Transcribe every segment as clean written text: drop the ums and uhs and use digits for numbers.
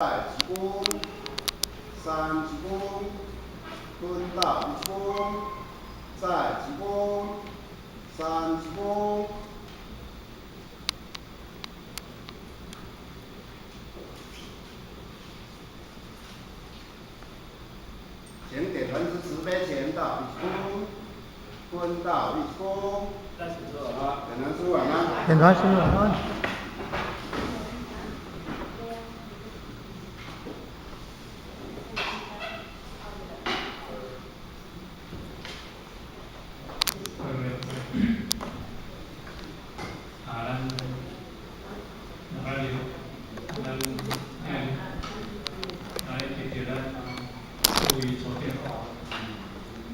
再一分，三一分，分到一分，再一分，三一分。请点传师慈悲前到一分，分到一分。好，点传师晚安。点传师晚安。啊，咱来咱来得著咱各位组长，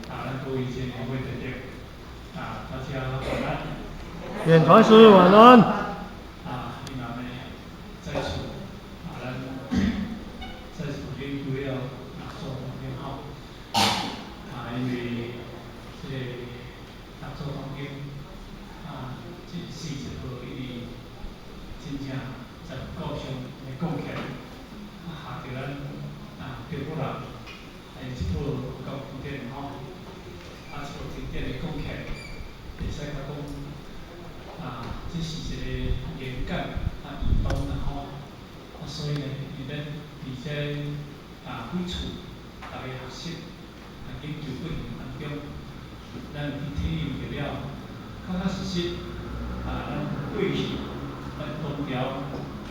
啊，咱各位前年会得著，啊，大家晚安。点传师晚安。啊，你嘛呢再次，啊，咱再次研究了啊，做当中吼，啊，因为这个啊做当中啊，这40号因为真正在故乡来讲起来，啊，合著咱啊中国人，哎，这部有够经典的吼，啊，这部经典的讲起来，会使甲讲，啊，这是一个言简啊易懂啦吼，啊，所以呢，伫咱伫这啊几处，逐个学习啊研究过程当中，咱有去体验著了，确确实实啊，咱过去咱唐朝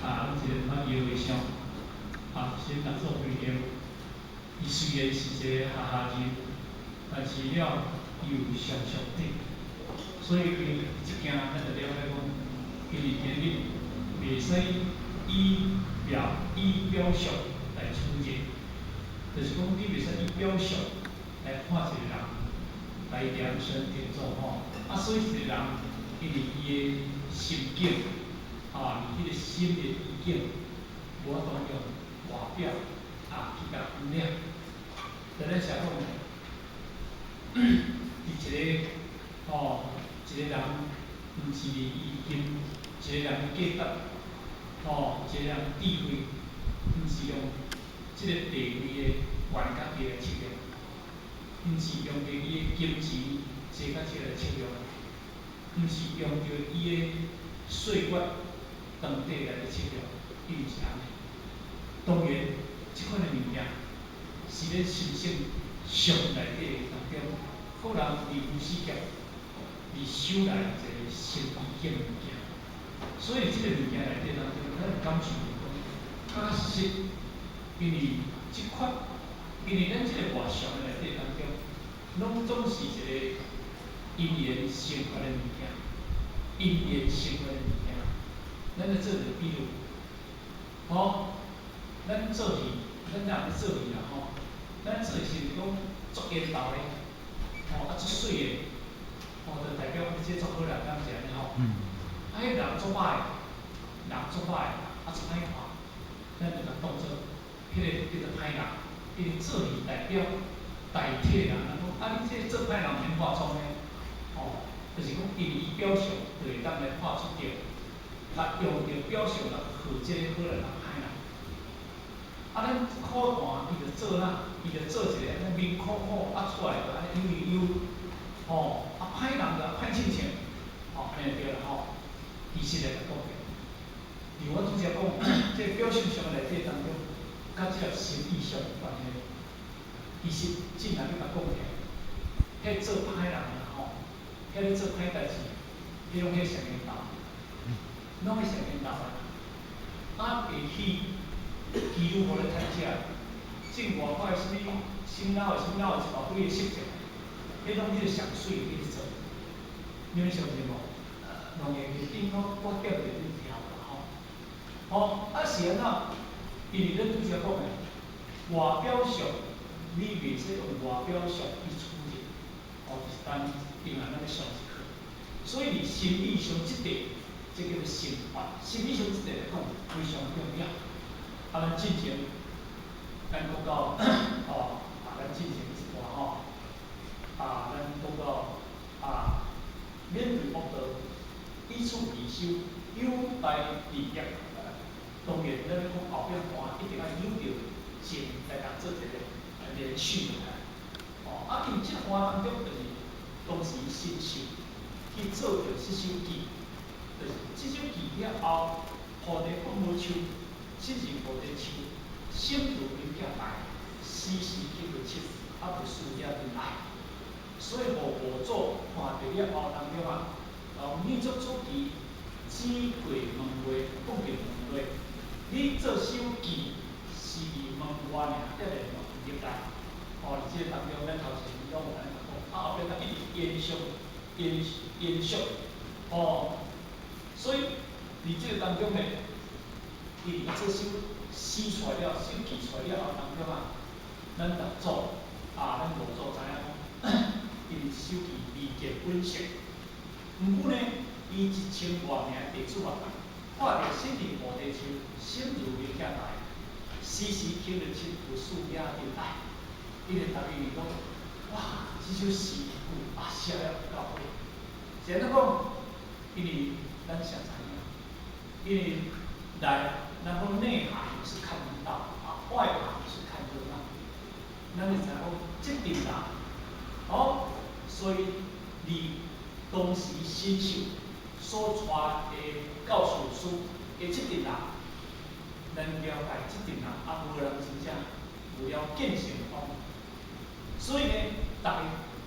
啊，咱一个毋捌摇的像，啊，是六祖慧能，伊虽然是一个哈哈人，但是了伊有上上德，所以伊这件咱就了解讲，伊伫今日袂使以表象来处人，就是讲你袂使以表象来看一个人，来量身定做吼。啊，所以一个人，因为伊的心境，啊，伊彼个心的意境，无法度用外表啊去共衡量。就咱常讲，伫一个吼，一个人，毋是伊金，一个人的价值，吼，一个人的智慧，毋是用这个地位的悬甲低来测量，毋是用著伊的金钱济甲少来测量，毋是用著伊的岁月长短来咧测量，伊毋是按呢。当然，这款的物件是咧心性上内底的当中，个人二十四劫而修来一个心意境的物件。所以，这个物件内底当中，咱会感受著讲，确实，因为这款，因为咱这个外相的内底当中，拢总是一个因缘生发的物件，因缘生发的物件。咱来做一个比喻，吼，咱做戏，咱若咧做戏啦吼，咱做戏是毋是讲足缘投的，吼啊足媠的，吼就代表你这足好人，敢毋是按呢吼？啊，彼人足歹的，人足歹的，啊足歹看，咱就共当做彼个叫做歹人，因为做戏代表代替人，人讲啊，你这做歹人毋免化妆的，吼，就是讲因为伊表象就会当来看出著，甲用著表象来号这个好人甲歹人。啊，咱苦段伊就做啦，伊就做一个按呢面苦苦，啊出来就按呢悠悠悠，吼，啊歹人就歹亲像，吼，按呢就对啦吼。其实来讲，伫我拄才讲，这个表象上内底当中，佮这个心意上有关系。其实真若欲共讲起来，彼做歹人啦吼，彼咧做歹代志，彼拢彼上缘投，拢彼上缘投啦。啊，会去基督徒咧趁食，种外口的啥物新老的、新老的一大堆的习性，彼拢彼个上媠去咧做，你们相信无？农业日顶我我踮伫恁听啦吼，吼啊是按怎？因为咱拄才讲的，外表上你袂使用外表上去处理，吼，就是等另外咱咧上一课。所以伫心理上这块，这叫做心法。心理上这块来讲非常重要。啊，咱进前，咱讲到，吼，啊，咱进前一段吼，啊，咱讲到啊，面对恶道，以处而修，有待利益。當然，咱咧講後壁看一定愛有著前來共做一個連續落來。哦，啊，因為這段當中就是當時神秀去做著這首偈，就是這首偈了後，菩提本無樹，親像菩提樹，心如明鏡台，時時起佛七，啊，無事業真愛。所以，予五祖看著了後當中啊，哦，你做主持，只過問話，講著問話。你做首偈是問我爾，才來問入來。哦，佇這個當中，咱頭前攏有按呢講，啊後壁閣一直延續、延延續，哦，所以佇這個當中呢，伊佇這首詩出來了，首偈出來了後當中啊，咱六祖啊，咱五祖知影講，因為這首偈未見本色，毋過呢，伊一千外名弟子啊，看著身佇菩提樹，心如明鏡台，時時起佛七，有四野真愛。伊就逐个伊講，哇，這首詩句啊寫了有夠好。是按怎講？因為咱啥知影？因為來，咱講內行是看不到，啊，外行是看熱鬧。咱會知影講，這陣人，哦，所以佇當時神秀所帶的教授師的這陣人，咱了解這陣人啊，無人真正有了見性的方。所以呢，逐家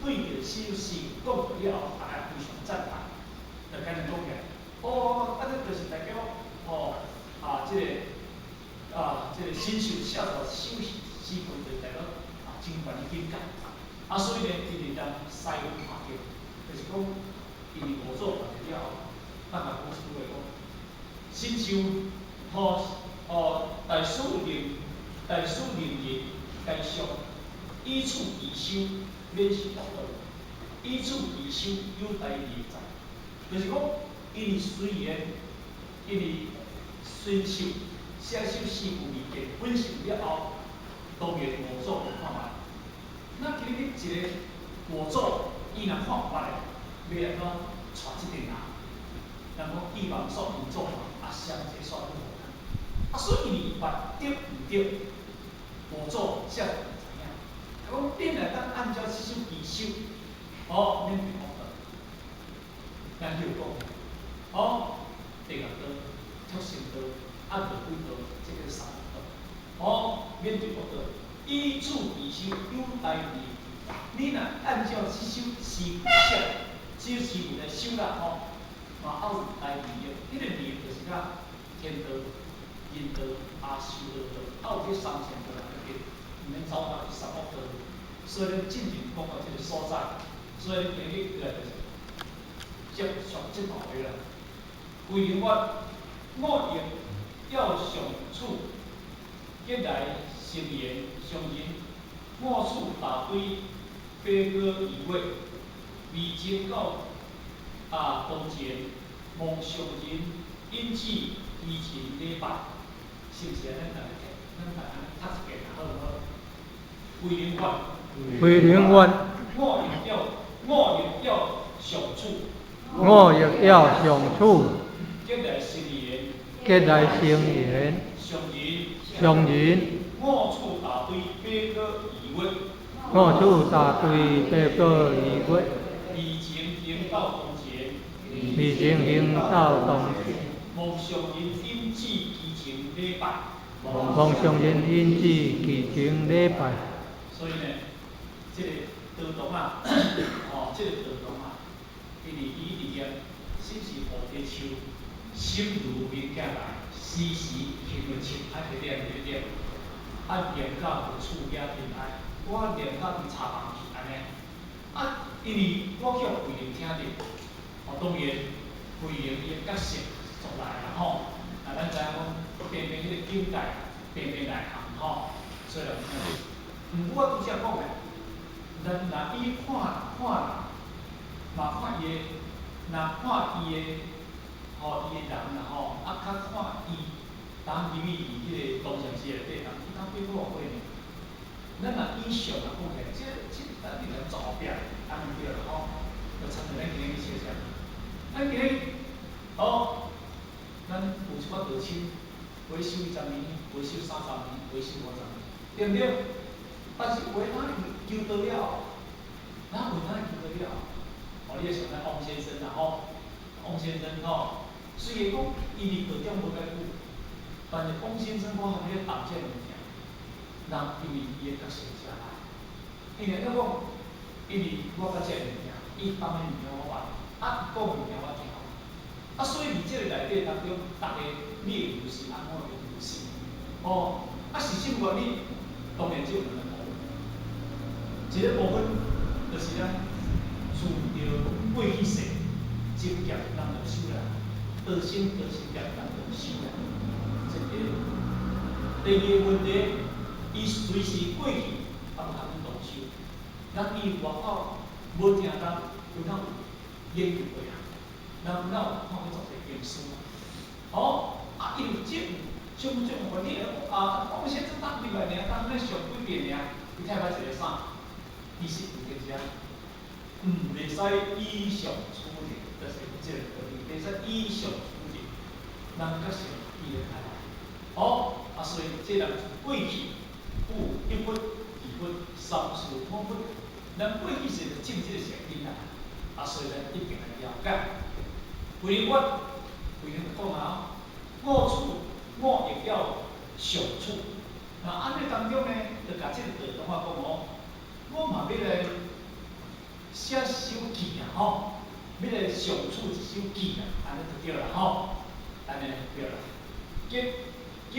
對著這首詩講了後，逐家非常讚嘆，就開始講起來，哦，啊，這就是代表，哦，啊，這個，啊，這個神秀寫出首詩句，就代表啊，真懸的境界。啊，所以呢，伊就當西方看著，就是講，因為五祖看著了後，咱甲講出話講，神秀，吼，哦，大師令，大師令人該上。以此祈修，免受惡道；以此祈修，有大利在。就是講，因為雖然，因為神秀寫首詩句未見本性了後，當然五祖就看捌。那今日一個五祖，伊若看毋捌的，欲按怎帶這陣人？人講帝王煞五祖啊，雙濟煞愈無。啊，所以伊捌對毋對？五祖才會知影。講恁若當按照這首偈修，哦，免墮惡道。咱就講，哦，地獄道、畜生道、啊餓鬼道，這個三惡道，哦，免墮惡道。以此祈修有大利。你若按照這首詩句寫，這首詩句來修啦吼，嘛猶有大利益。彼個利益就是甲天道、人道、阿修羅道，猶有這三乘道內底，毋免走到去三惡道。所以咱進前講到這個所在，所以今日來就是接續這段話啦。歸能說，五欲要上處，結來成緣上人，五處大堆八果儀月，未經到啊當前，望上人引旨祈請禮拜，是毋是按呢？咱逐家咱逐家讀一遍好毋好？歸能說，歸能說，五欲要五欲要上處，五欲要上處，結來成緣，結來成緣，上人，上人，五處大堆八果儀月，五處大堆八果儀月，未曾行到當前，未曾行到當前，望上人引旨祈請禮拜，望上人引旨祈請禮拜。所以呢，這個道堂啊，哦，這個道堂啊，因為伊佇念，身是菩提樹，心如明鏡台，時時行佛七，愛佇念佇念，啊念到無處也真愛，我念到佇茶房去按呢，啊，因為我去予慧能聽著，哦，當然慧能伊的覺性出來啦吼，啊，咱知影講偏偏彼個境界，偏偏內行吼，所以人聽著。毋過我拄才講的，咱若以看看人，嘛看伊的，若看伊的，吼伊的人啦吼，啊較看伊，當入去佇彼個東禪寺內底，人伊當幾個月呢？咱若以相若講起來，這咱佇來走後壁，按呢對啦吼，就親像咱今日去說啥？咱今日，哦，咱有一寡道親，有的修20年，有的修30年，有的修50年，對毋對？但是有的人求道了後，哪有人求道了後？哦，你會想咱王先生啦吼，王先生吼，雖然講伊佇道中無介久，但是王先生我含咧談這个物件，人因為伊的覺性誠來，因為怎講？因為我捌這个物件，伊放的物件我捌，啊，伊講的物件我聽。啊，所以佇這个內底當中，逐个你會留心，啊，我會留心。哦，啊，是啥原因？當然只有兩個部分。一个部分就是咱自著過去世情業人就修來，道心道心業人就修來，這個。第二个問題，伊隨時過去啊，無通去動手，人伊外口無聽人有哪有研究過啊？人有哪有看過做者經書啊？哦，啊，因為這有種種原因，啊，王先生當入來爾，當咧上幾遍爾，伊聽捌一個啥？其實有就是啊，袂使以相處人，就是這個道理，袂使以相處人，人覺性伊會開來。哦，啊，所以這人過去有一佛、二佛、三世五佛，咱過去世就種這個善因啊，啊，所以咱一定愛了解。為我，為了講啊，我處我亦要相處。那按呢當中呢，就共這個道同學講哦，我嘛欲來寫首偈啊吼，欲來相處一首偈啊，按呢就對啦吼，按呢就對啦。結結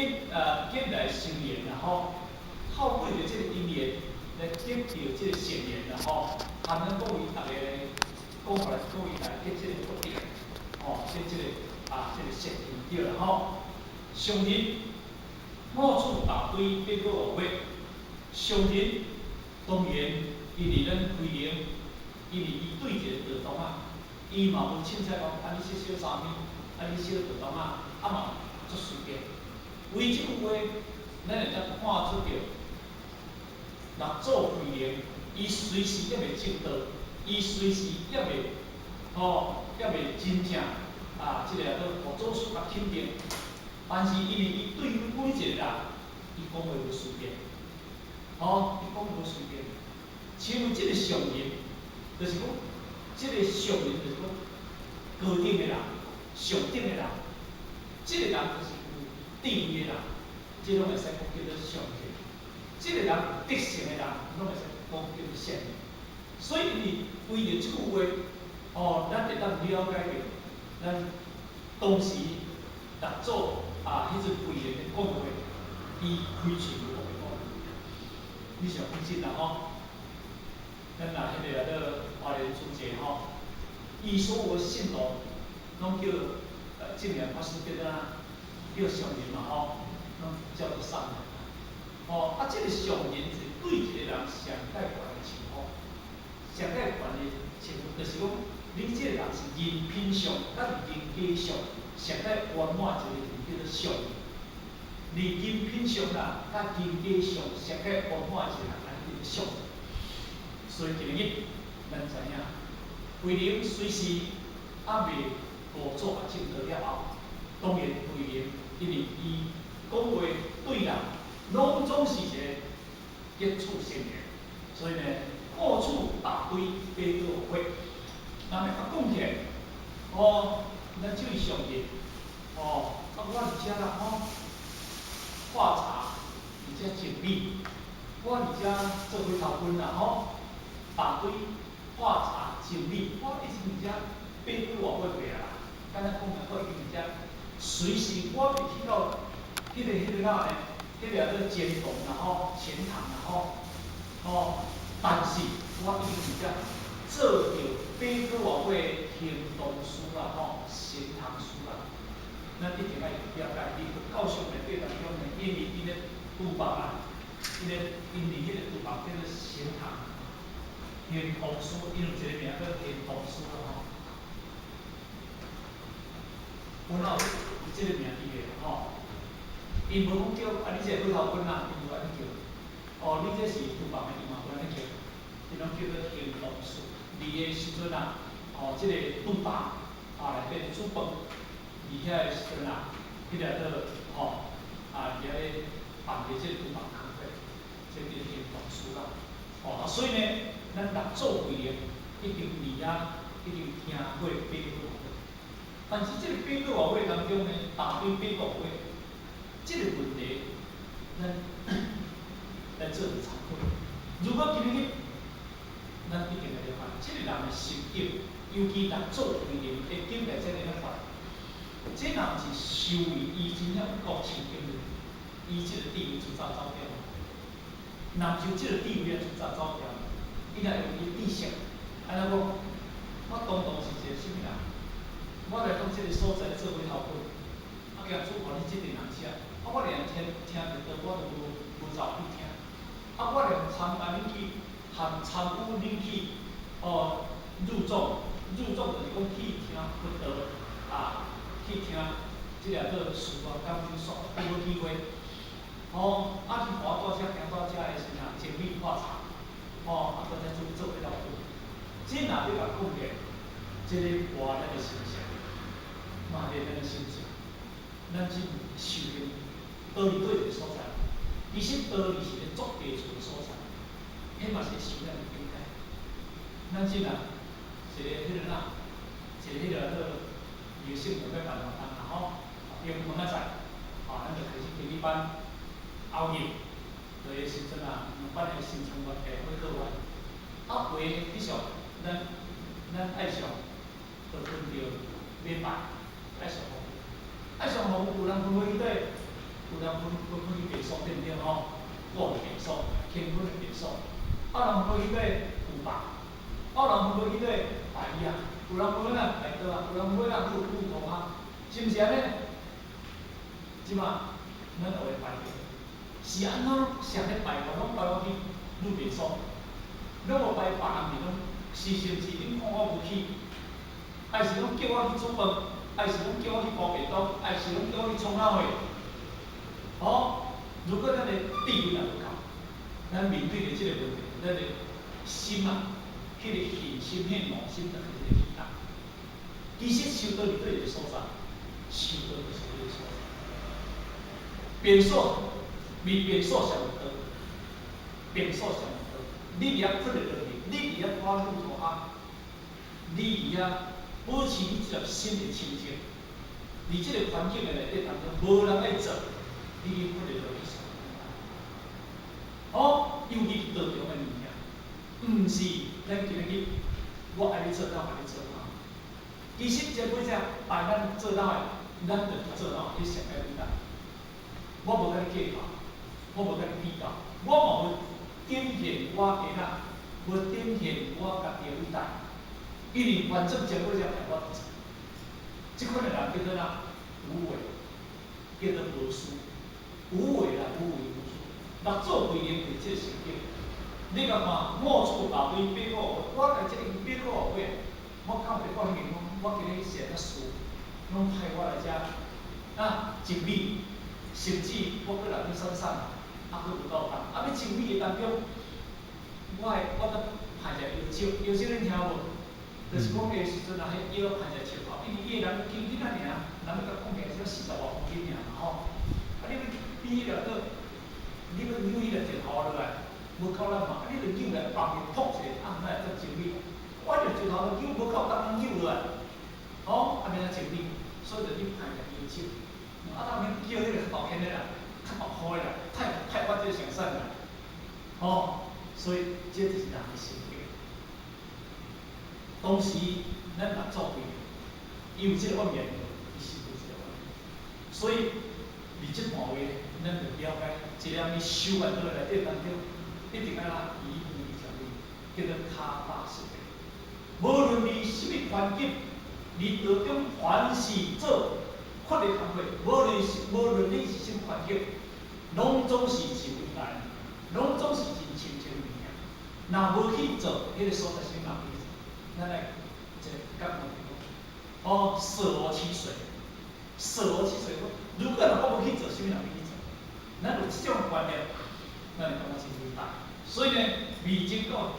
結來修緣啦吼，透過著這個因緣來得著這個善緣啦吼，含咱各位逐个講過來，各位來得這個福德，吼，得這個啊，這個善緣對啦吼。上人五處大堆八個五月，上人當然伊佇咱開靈，因為伊對一個道同仔，伊嘛無凊彩講啊，你說燒啥物，啊你燒道同仔，啊嘛足隨便。為這句話，咱會當看出著，六祖慧能，伊隨時猶未證道，伊隨時猶未吼，猶未真正啊，這個做佛祖師共肯定。但是因為伊對每一個人，伊講話無隨便，吼，伊講話無隨便。像這個上人，就是講，這個上人就是講高等的人，上等的人，這個人就是有智慧的人，這攏會使講叫做上人。這個人有德性的人，攏會使講叫做聖人。所以，因為為著這句話，哦，咱會當了解著，咱當時六祖啊，彼陣慧能咧講話，伊開喙無講講。你想講真啦吼？咱若彼個啊做華蓮主節吼，伊所有的信徒攏叫證嚴法師叫做啥？叫上人嘛吼，攏叫做上人。吼，啊，這個上人是對一個人上蓋懸的稱呼，上蓋懸的稱呼，就是講你這個人是人品上，抑是人格上上蓋圓滿一個人叫做上人。佇人品上啦，佮人格上上蓋圓滿一個人，按呢叫做上人。所以今日咱知影，慧能隨時猶未五祖啊證道了後，當然慧能因為伊講話對人，攏總是一個結處善緣，所以呢，五處大堆八個會。那麼啊講起來，哦，咱這位上人，哦，啊我佇遮啦吼，喝茶，佇遮靜米，我佇遮做火頭薰啦吼，大堆喝茶靜米，我一直佇遮八幾外歲歲啊啦，敢若講來我已經佇遮，隨時我會去到彼個哪呢？彼個叫做錢塘啦吼，錢塘啦吼，吼，但是我已經佇遮做著八個外歲行動師啦吼，行堂師啦，咱一定愛了解，佇佛教上內底當中呢，因為𪜶的廚房啊，𪜶的𪜶佇彼個廚房叫做行堂，行動師，𪜶有一個名叫行動師啦吼。阮有有這個名佇个吼，𪜶無講叫啊，你這個火頭薰啊，𪜶無按呢叫。哦，你這是廚房的，伊嘛無按呢叫，𪜶攏叫做行動師。佇个時陣啊，哦，這個廚房啊內底煮飯，佇遐个時陣啊，彼個做吼，啊，伫遐咧辦的這個拄網工課，這叫做讀書啦。哦，啊，所以呢，咱六祖慧能已經佇遐已經聽過八個會，但是這個八個會當中呢，大悲八個會，這個問題，咱來做一個參考。如果今日咱一定會了解，這個人的心境，尤其六祖慧能的境界這個法，這若毋是修為，伊真正有夠清淨的，伊這個智慧就早走掉。若毋是這個智慧啊，就早走掉。伊若用伊的知識，按怎講？我當當是一個啥物人？我來到這個所在做伙頭本，啊，共主予你這陣人食，啊，我連聽聽著都我都無無走去聽，啊，我連參加恁去，含參與恁去，哦，入眾，入眾就是講去聽佛道，啊，去聽這個做事啊，講經說，都無機會。哦，啊去跋到遮行到遮的時陣，整理喝茶，哦，啊，閣再做做伙頭本。這若欲共講起，這个活咱的心性，嘛練咱的心性。咱這修行道理對一個所在，其實道理是咧做地厝的所在，彼嘛是修咱的境界。咱這若一個彼个哪，一個彼個做劉姓就欲辦活動啦吼，英文仔在，啊，咱就開始基本班後日，就彼時陣啊，兩班的新成員會考完，啊，話去上，咱咱愛上，就分著禮拜愛上服務，愛上服務有人分去佗，有人分分分去別所對毋對吼？我有別所，天分的別所，啊，人分去佗有吧，啊，人分去佗白衣啊，有人分去哪白刀啊，有人分去哪路路頭啊，是毋是按呢？這馬咱就會排著，是按怎誰咧排我，攏排我去女別所，攏無排別人佇攏，是是毋是？恁看我無去，還是攏叫我去煮飯，還是攏叫我去包便當，還是攏叫我去創哪貨？哦，如果咱的智慧若無夠，咱面對著這個問題，咱的心啊，彼個恨心、彼個怒心，就開始起動。其實修道佇佗一個所在，修道就是彼個所在。便所，比便所上多，便所上多。你佇遐困會落去，你佇遐看路途啊，你佇遐保持你這粒心的清淨，佇這個環境的內底當中，無人愛做，你去困會落去上。哦，尤其道場的物件，毋是咱今日我愛你做到，愛你做到。其實這幾只拜咱做到的，咱就去做到，彼上蓋偉大。我無共你計較，我無共你比較，我嘛無展現我的哪，無展現我家己的偉大。因為反正這幾只拜我做，這款的人叫做哪？無為，叫做無私，無為啦，無為無私。六祖慧能就是這個心境。你共看五處大悲八個，我來這個八個會，我講八個經講，我今日寫個書，攏派我來遮啊整理，甚至我閣來去山上，啊，閣有夠重，啊，欲整理的當中，我會我閣攀一個腰石，腰石恁聽無？就是講彼時陣啊，彼腰攀一個石頭，因為伊個人輕輕仔爾，人欲共講起來才四十外公斤爾嘛吼，啊，你欲比彼個閣，你欲扭彼個石頭落來，無夠力嘛，啊，你著扭來放去撲一下，啊，哪會遮整理？我著石頭都扭無夠重，扭落來，吼，啊，欲按怎整理？所以就去攀一個腰石。啊，當然叫彼個較大間的啦，較大箍的啦，派派我這個上省啦，吼，所以這就是人的性格。當時咱六祖慧能，伊有這個怨言，伊是無這個怨言。所以佇這段話，咱就了解，一個人修煉倒內底當中，一定愛哪以無條件，叫做跤踏實地。無論佇啥物環境，佇道中凡是做佛的工課，無論你是啥物環境，攏總是真偉大，攏總是真清淨的物件。若無去做，彼個所在啥物人去做？咱來一個感覺講，哦，捨我其誰？捨我其誰？如果若我無去做，啥物人去做？咱有這種觀念，咱會感覺真偉大。所以呢，未經到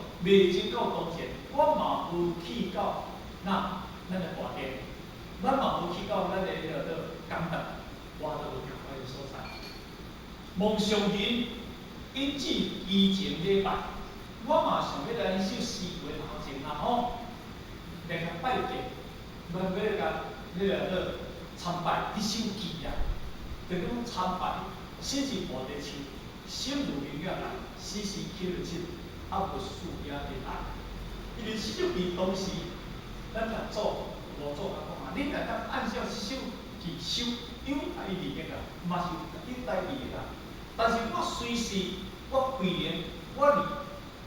當前，我嘛無去到那咱的大殿，咱嘛無去到咱的彼個做講堂，我都有共款的所在。望上人引致祈請禮拜，我嘛想欲來彼首詩句頭前啦吼，來共拜見，欲欲來共彼个做參拜彼首偈啊，就講參拜，身是菩提樹，心如明鏡台，時時起日七，啊無事業平安。因為這首偈當時，咱六祖、五祖較講啊，恁若當按照這首偈修，有大利益啊，嘛是有大利益啊。但是我隨時，我規年，我佇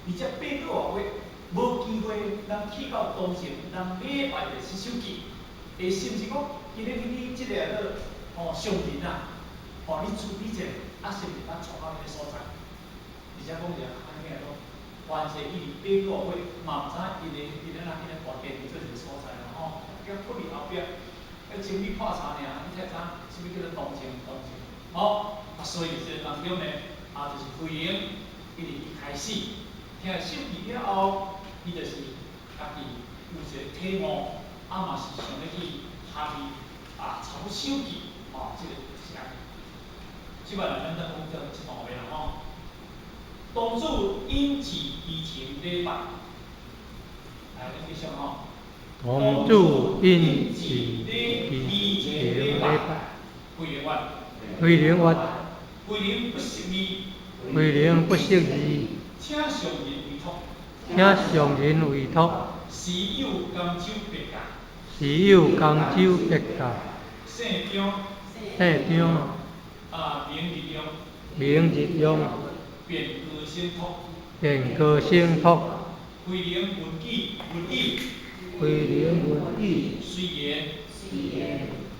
佇這8個外月，無機會通去到東城，通禮拜著這首偈。會是毋是講，今日你去這个做吼上人啊，吼你處理者，啊是毋是咱帶到彼个所在？而且講者按呢講，凡是伊佇八個月，嘛毋知影伊咧伊咧哪彼個大殿佇做一個所在啦吼。叫不離後壁，彼清理破茶爾，你才知啥物叫做東城東城。吼，啊所以這個當中呢，啊就是慧能，伊佇一開始聽首偈了後，伊就是家己有一個體悟，啊嘛是想欲去學伊啊抄首偈，吼，這個就是按呢。這擺來咱再講這一段話啦吼。東主引致祈請禮拜，來，咱繼續吼。東主引致祈請禮拜，慧能曰，慧能曰，慧能不識字，慧能不識字，請上人委託，請上人委託，時有江州別駕，時有江州別駕，姓張，姓張，啊名日用，名日用，便高聲託，便高聲託，慧能聞記聞已，慧能聞已，隨言，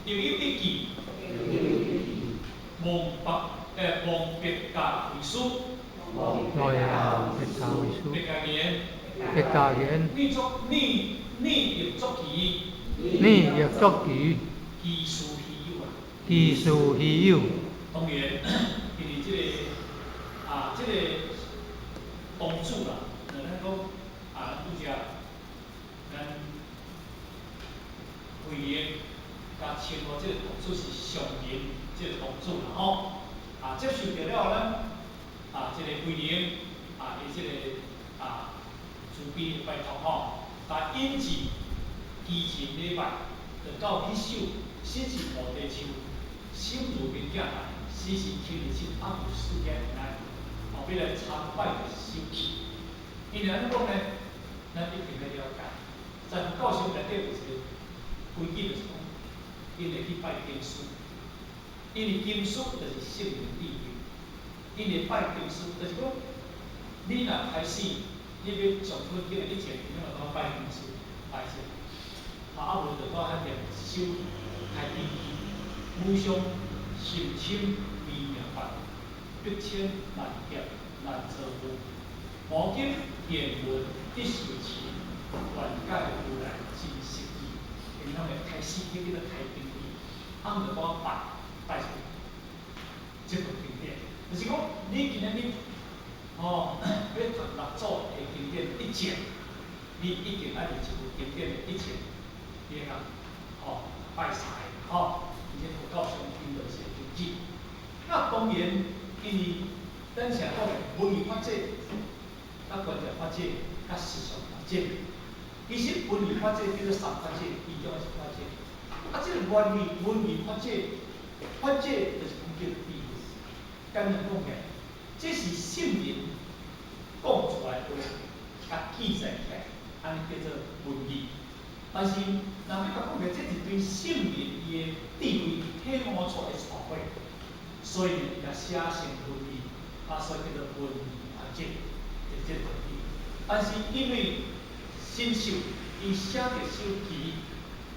又有一記，望北望別駕為師，來啊，別駕為師，別駕言，別駕言，你作你你欲作祈，你欲作祈，其事稀有啊，其事稀有。當然，因為這個啊，這個東主啦，咱講啊，拄則咱慧能共稱呼這個東主是上人，這個東主啦吼。啊，接受著了咱啊，這個慧能啊，伊這個啊慈悲的拜託吼，共引致祈請禮拜，就到彼首身是菩提樹，心如明鏡台，時時起日七，啊無事業平安，後欲來參拜的首偈。因為按怎講呢？咱一定欲了解，在佛教上內底有一個規矩，就是講，𪜶會去拜經師，因為經師就是聖人智慧，𪜶會拜經師，就是講，你若開始你欲上佛經的以前，你嘛當拜經師，拜者，啊無就到遐念一首開經偈，無上甚深微妙法，百千萬劫難遭遇。吾今見聞得受持，願解如來真實義。𪜶攏會開始去叫做開經偈，啊，毋就講拜拜啥物？這部經典，就是講你今仔日吼欲讀六祖的經典以前，你一定愛佇這部經典的以前，你會共吼拜三个吼，而且佛教上經就是經典。那當然，因為咱成日講的文義法者，甲觀察法者，佮實相法者，其實文義法者叫做三法者，其中的一法者。啊，這個原理文義法者，法者就是講叫做智慧。簡單講起來，這是聖人講出來的話，共記載起來，按呢叫做文義。但是，若欲共講起來，這是對聖人伊的智慧體悟出來的錯會，所以伊共寫成文義，啊，所以叫做文義法者，就是這個道理。但是因為神秀伊寫這首偈，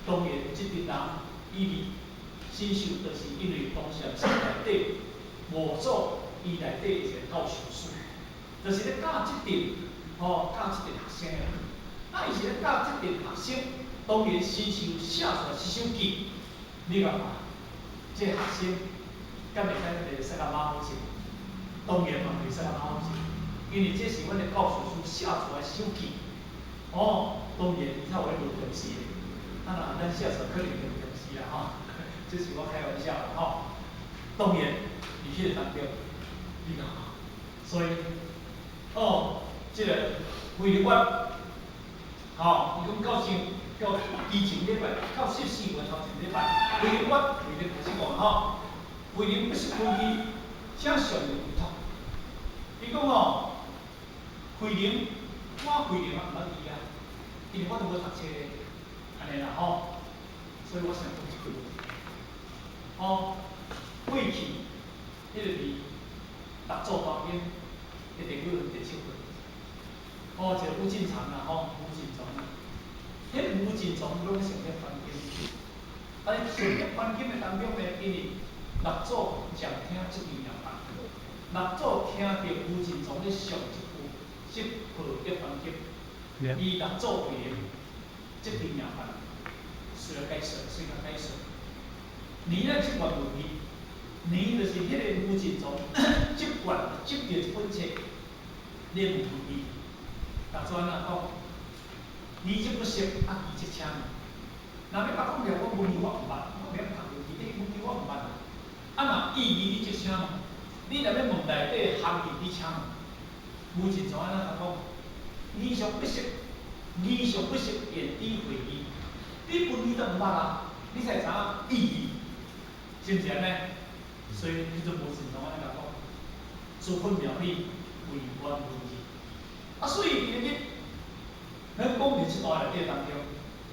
當然這陣人伊佇神秀，就是因為當時寺內底五祖伊內底一個教授師，就是咧教這陣吼教這陣學生的。啊，伊是咧教這陣學生，當然神秀寫出來這首偈，你共看，這個學生敢會使袂使共馬虎性？當然嘛袂使共馬虎性，因為這是阮的教授師寫出來首偈，哦，當然伊才有咧無重視的。啊，若咱寫出來可能就無重視啦吼，這是我開玩笑啦吼。當然，佇彼個當中，你看，所以，哦，這個慧能月，吼，伊講到上到以前禮拜，到14月頭前禮拜，慧能月，慧能開始講吼，慧能不識文義，請上帝委託。伊講吼，慧能，我慧能也毋捌伊啊，因為我都無讀冊，按呢啦吼，所以我想講一句話，吼，過去彼個佇六祖當中，彼個語第七句，哦，一個吳進藏啦吼，吳進藏啦，彼個吳進藏攏上咧環境，啊，上咧環境的當中呢，因為六祖常聽這句言話，六祖聽著吳進藏咧誦這句，這部《涅槃經》，伊六祖慧能這句言話，需要解說，需要解說。你咧這段文字，你就是彼個吳進藏這卷接著這本冊，你問問伊，六祖按怎講？你則不識，啊，義則請問。若欲共講起來，講文字我毋捌，我袂曉讀文字，你文字我毋捌。啊，若意義你則請問，你若欲問內底含義，你請問。吳進藏按怎講？義尚不識，義尚不識，焉知會義？你文字都毋捌啊，你才會知影意義，是毋是按呢？所以彼陣吳進藏按呢共講，諸佛妙理，唯願文義。啊，所以今日咱講佇這段內底當中，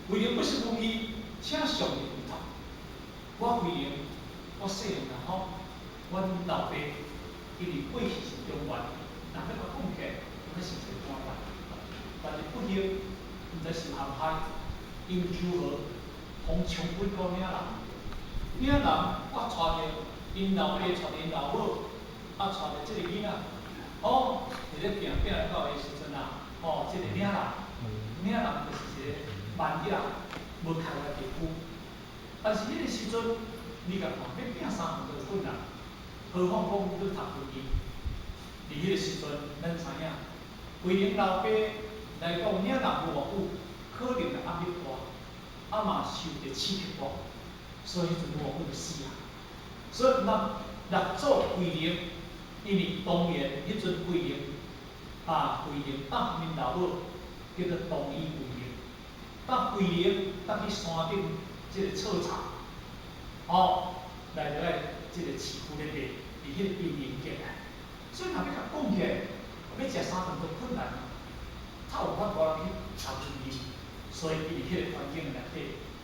慧能不識文義，請上帝委託。我慧能，我細漢啦吼，阮老爸因為過去是中原，若欲共講起來，阮是一個官員，但是不幸，毋知受陷害，因求和，予衝幾個嶺南，嶺南我帶著𪜶老爸帶著𪜶老母，啊帶著這個囡仔，哦，佇咧拚拚來到的時陣啊，哦，這個嶺南，嶺南就是一個蠻野無開發地區，但是彼個時陣，你共看，欲拚三頓都困難，何況講欲讀文字。佇彼個時陣，咱知影，慧能老爸來到嶺南無偌久，可能壓力大，啊嘛受著刺激大，所以彼陣無偌久就死啊。所以毋六祖慧能，因為當然彼陣慧能，啊慧能搭𪜶老母叫做唐醫慧能，搭慧能搭去山頂這個採茶，哦，來落來這個市區咧賣，佇彼個因緣結來。所以若欲共講起來，欲食三頓都困難，才有法度去讀文字。所以伊佇彼個環境內底，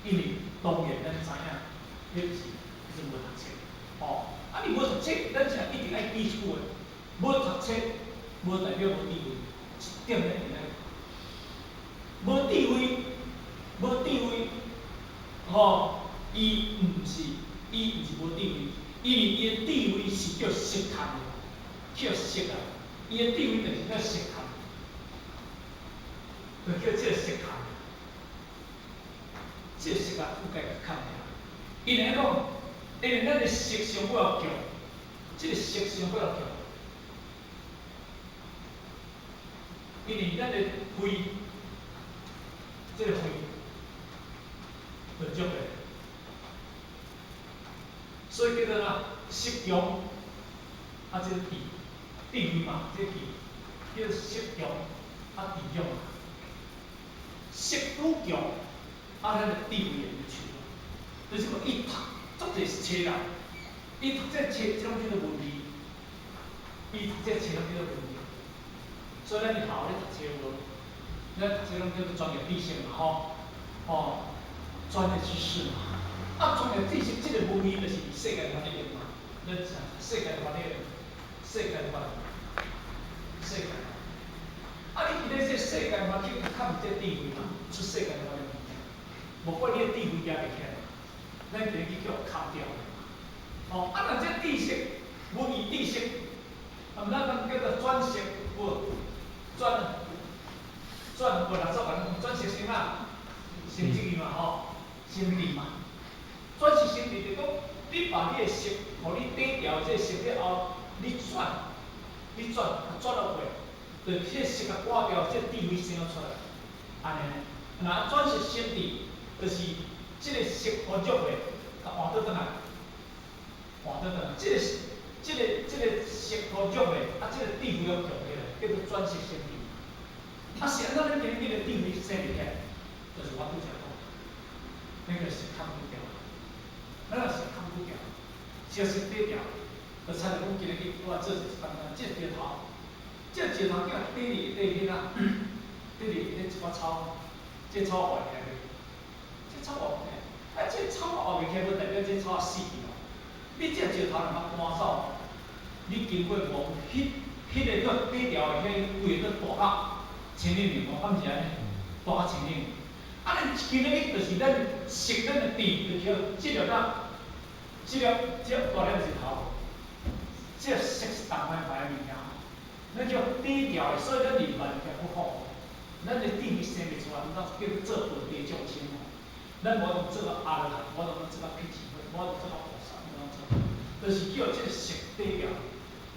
因為當然咱知影，彼是彼陣無讀冊，哦，啊你無讀冊，咱是一定愛記一句話，無讀冊，無代表無智慧，這點咱一定愛。無智慧，無智慧，吼，伊毋是無智慧，因為伊的智慧是叫色空的，叫色啊，伊的智慧就是叫色空，就叫這個色空，這個色啊覆蓋較爾。因為講，因為咱的色傷過強，這個色傷過強，因為咱的肺，這個肺就弱的，所以叫做啥？色強，啊，這個智，智慧嘛，這個智叫色強，啊智弱嘛。色愈強，啊，咱的智慧會愈強。就是講，伊讀足濟冊啦，伊讀這冊，這攏叫做文字。伊讀這冊攏叫做文字。所以咱佇學校咧讀冊有無？咱讀冊攏叫做專業知識嘛，吼，吼，專業知識嘛。啊，專業知識這個文字就是世間法咧用嘛。咱啥？世間法咧，世間法，世間法。啊，你佇咧這世間法去較毋這智慧嘛，出世間法的物件，無怪你的智慧舉袂起來，咱今日去叫砍掉。吼，啊，若這知識，文字知識，啊，毋咱咱叫做轉識，無轉轉無六祖共咱轉識成啊，成智嘛吼，成智嘛。轉識成智就講，你把你的識，予你底掉這個識了後，你轉，你轉，轉落去，就這個識啊割掉，這個智慧生出來，按呢。若轉識成智，就是這個識予弱的，共換倒轉來，換倒轉來，這個這這個色吼弱的，啊，這個智慧又強起來，叫做轉色成智。啊，是按怎咱今日個智慧生袂起來？就是我拄才講，那個是控不掉，咱若是控不掉，色是低調，就親像講今日去我做一個簡單，這個石頭，這個石頭叫底裡底彼啊，底裡彼一寡草，這個草活起來袂？這個草活袂起來，啊，這個草活袂起來，無代表這個草死去咯。你這個石頭若較搬走，你經過無彼個叫低調的，彼個規個叫大甲清冷無？敢毋是按呢？大甲清冷。啊，咱今日去就是咱識咱的智，就叫這粒仔，這粒這大粒石頭，這色是同款歹的物件，咱叫低調的，所以咱伫萬劫不復，咱的智慧生袂出來，咱叫做本地眾生吼。咱無法度做到阿羅漢，無法度做到辟支佛，無法度做到菩薩，無法度做，就是叫這個色低調。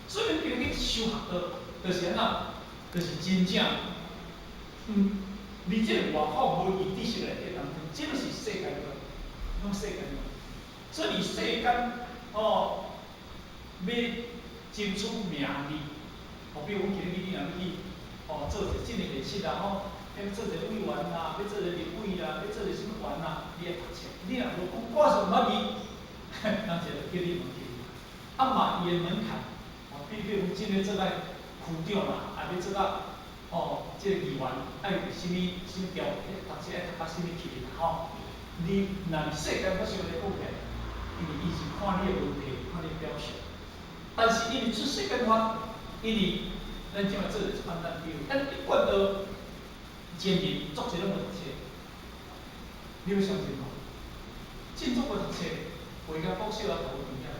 所以咱今日去修學道，就是按怎，就是真正，你這個外口無佇知識內底當中，這個是世間道，攏世間道。所以佇世間，吼，欲爭取名利，吼，比如講今日你若欲去，吼，做一個政治現實啦，吼，欲做一個委員啦，欲做一個立委啦，欲做一個啥物員啦，你愛讀冊。你若無講我是毋捌字，人一個就叫你問題。啊嘛，伊的門檻，吼，比如講真個做到區長啦，啊，欲做到，吼，這個議員愛有啥物啥物條件，讀冊愛讀到啥物級啦，吼。你若是世間法上來講起來，因為伊是看你的文憑，看你的表現。但是因為出世間法，因為咱這馬做一個簡單比喻，咱一貫道前人足濟攏無讀冊，你欲相信無？真足無讀冊，回甲國小也讀有邊仔。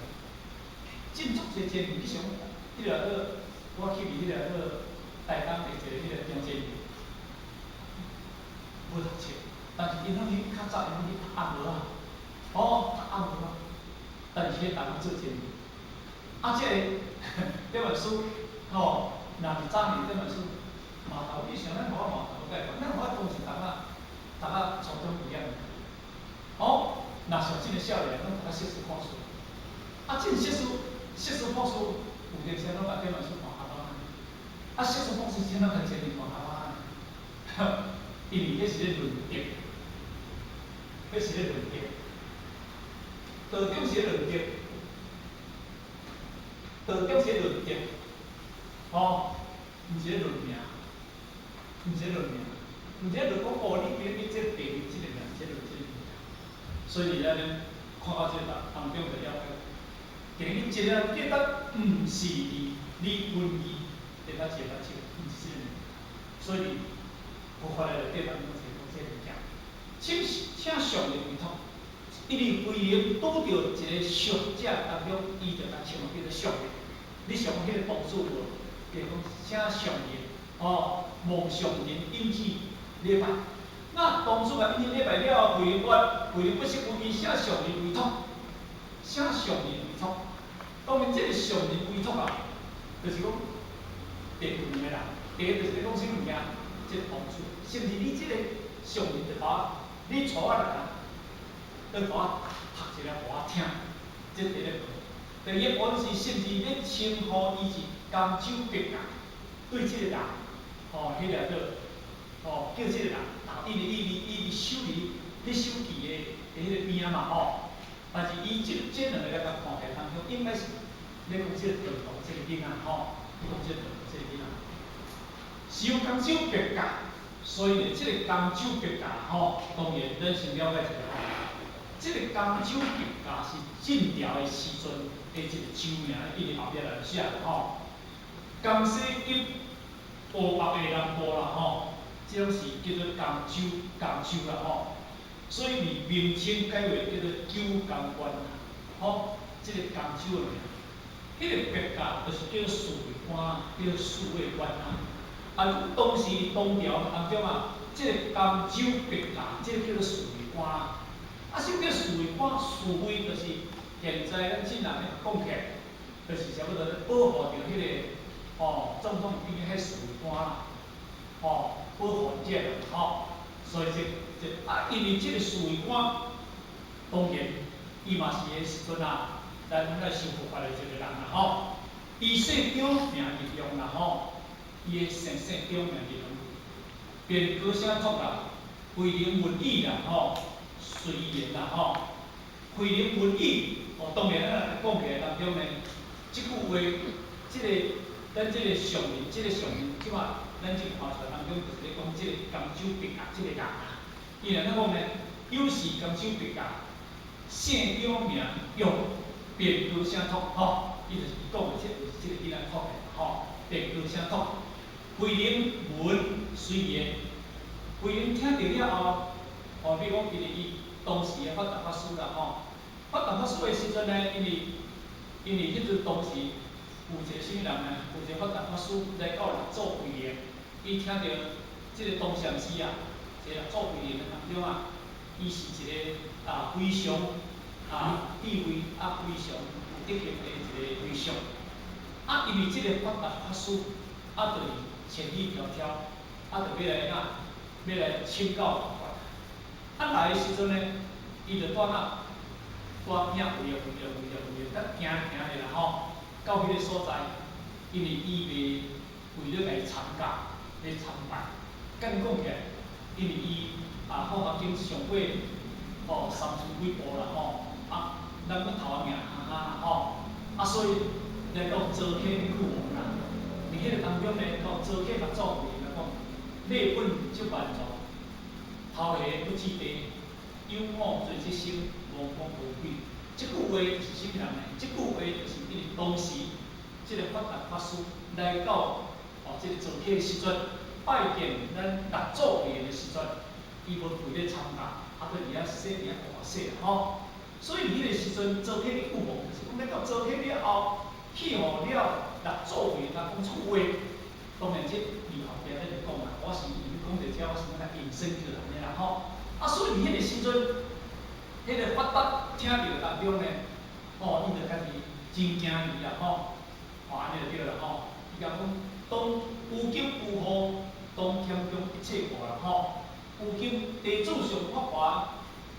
真足濟前人，你想，彼個個我去彼個個台東的一個彼個張真無讀冊，但是𪜶攏去較早𪜶攏去讀暗號啊，哦，讀暗號啊，但是彼個人做前人，啊，這個這本書，吼，若是早年這本書，碼頭，你想咱無法碼頭解決，咱無法當時讀啊，讀啊初中畢業，哦，若像這個少年，攏讀到碩士博士，啊，這個碩士、碩士博士，有陣時攏共這本書看較多。啊，碩士博士先攏共前面看較多，因為彼是咧論德，彼是咧論德，道中是咧論德，道中是咧論德，吼，毋是咧論名，毋是咧論名，毋是咧論講哦，你今日這個地位，這個名，這個這個物件，所以咱看到這個當中就了解，今日一個人記得毋是佇你文字，會當一個手，毋是這個，所以佛法內底當中是講這個物件，請請上人委託，因為慧能拄著一個學者當中，伊就共稱為叫做上人。你想講彼個道士無？就講請上人，哦，望上人引旨禮拜。那當初共引旨禮拜了後，慧能說，慧能不識有伊寫上人委託，寫上人委託。當然，這個上人委託啊，就是講第兩個人，第一就是咧講啥物件，這個當初，甚至你這個上人就把你帶我來啊，你共我讀一下予我聽，這第一步。第二步是甚至咧稱呼伊是甘州別駕，對這個人，吼，彼個叫吼叫這個人，因為伊佇守佇彼守旗的彼個邊仔嘛吼。但是伊這兩個來共看起來當中，應該是咧講這個道道這個囡仔吼，咧講這個道道這個囡仔，是有甘州別駕，所以呢，這個甘州別駕吼，當然咱先了解一下吼，這個甘州別駕是晉朝的時陣的一個州名，伊佇後壁來寫的吼。江西及湖北的南部啦吼，這攏是叫做甘州，甘州啦吼。所以佇明清改為叫做九江縣啦，吼，這個甘州的名。彼個別駕就是叫做侍衛官，叫做侍衛官啊。啊，當時唐朝當中啊，這個甘州別駕，這個叫做侍衛官。啊，啥物叫侍衛官？侍衛就是現在咱這人咧講起來，就是差不多咧保護著彼個吼總統邊仔彼侍衛官啦，吼保護者啦，吼。所以這這啊，因為這個侍衛官，當然伊嘛是彼時陣啊，來來修佛法的一個人啦，吼。伊姓張名日用啦吼，伊的姓姓張名日用，便高聲托啦，慧能聞已啦吼，隨緣啦吼，慧能聞已，哦，當然咱來講起來當中呢，這句話，這個咱這個上面，這個上面，這馬咱這看出來當中，就是咧講這個甘州別駕這個人啊，伊若按怎講呢？有時甘州別駕，姓張名用，便高聲托吼，伊就是講的這就是這個囡仔托的吼，便高聲托。慧能聞隨言，慧能聽著了後，哦，比如講因為伊當時的法達法師啦吼，法達法師的時陣呢，因為彼陣當時有一個啥物人呢？有一個法達法師來到六祖慧能，伊聽著這個東禪寺啊，這個六祖慧能的當中啊，伊是一個啊非常啊智慧啊非常有德行的一個和尚。啊，因為這個法達法師啊，就是千里迢迢，啊，就欲來哪，欲來請教佛。啊，來的時陣呢，伊就拄啊，拄遐為了為了為了為了，甲行行的啦吼，到彼個所在，因為伊袂為了共伊參加，咧參拜。敢講起來，因為伊啊，法華經上過吼三千幾部啦吼，啊，咱閣頭仔命哈哈吼，啊，所以來到做客的句王啦。佇彼個當中呢，到做客六祖慧能來講，禮本則萬狀，頭下不置地，有我做這生，無講無鬼。這句話就是啥物人呢？這句話就是因為當時這個法達法師來到哦，這個做客的時陣，拜見咱六祖慧能的時陣，伊無跪咧參加，啊，閣佇遐說佇遐大說吼。所以佇彼個時陣，做客的句王就是講來到做客了後，去予了六祖慧能講出話，當然這佇後壁咱就講啦，我是因講著這，我是欲共引申起來按呢啦吼。啊，所以佇彼個時陣，彼個法達聽著當中呢，吼，伊就家己真驚伊啦吼，吼，按呢就對啦吼。伊共講，當有經有福，當謙恭一切故啦吼。有經地主上法華，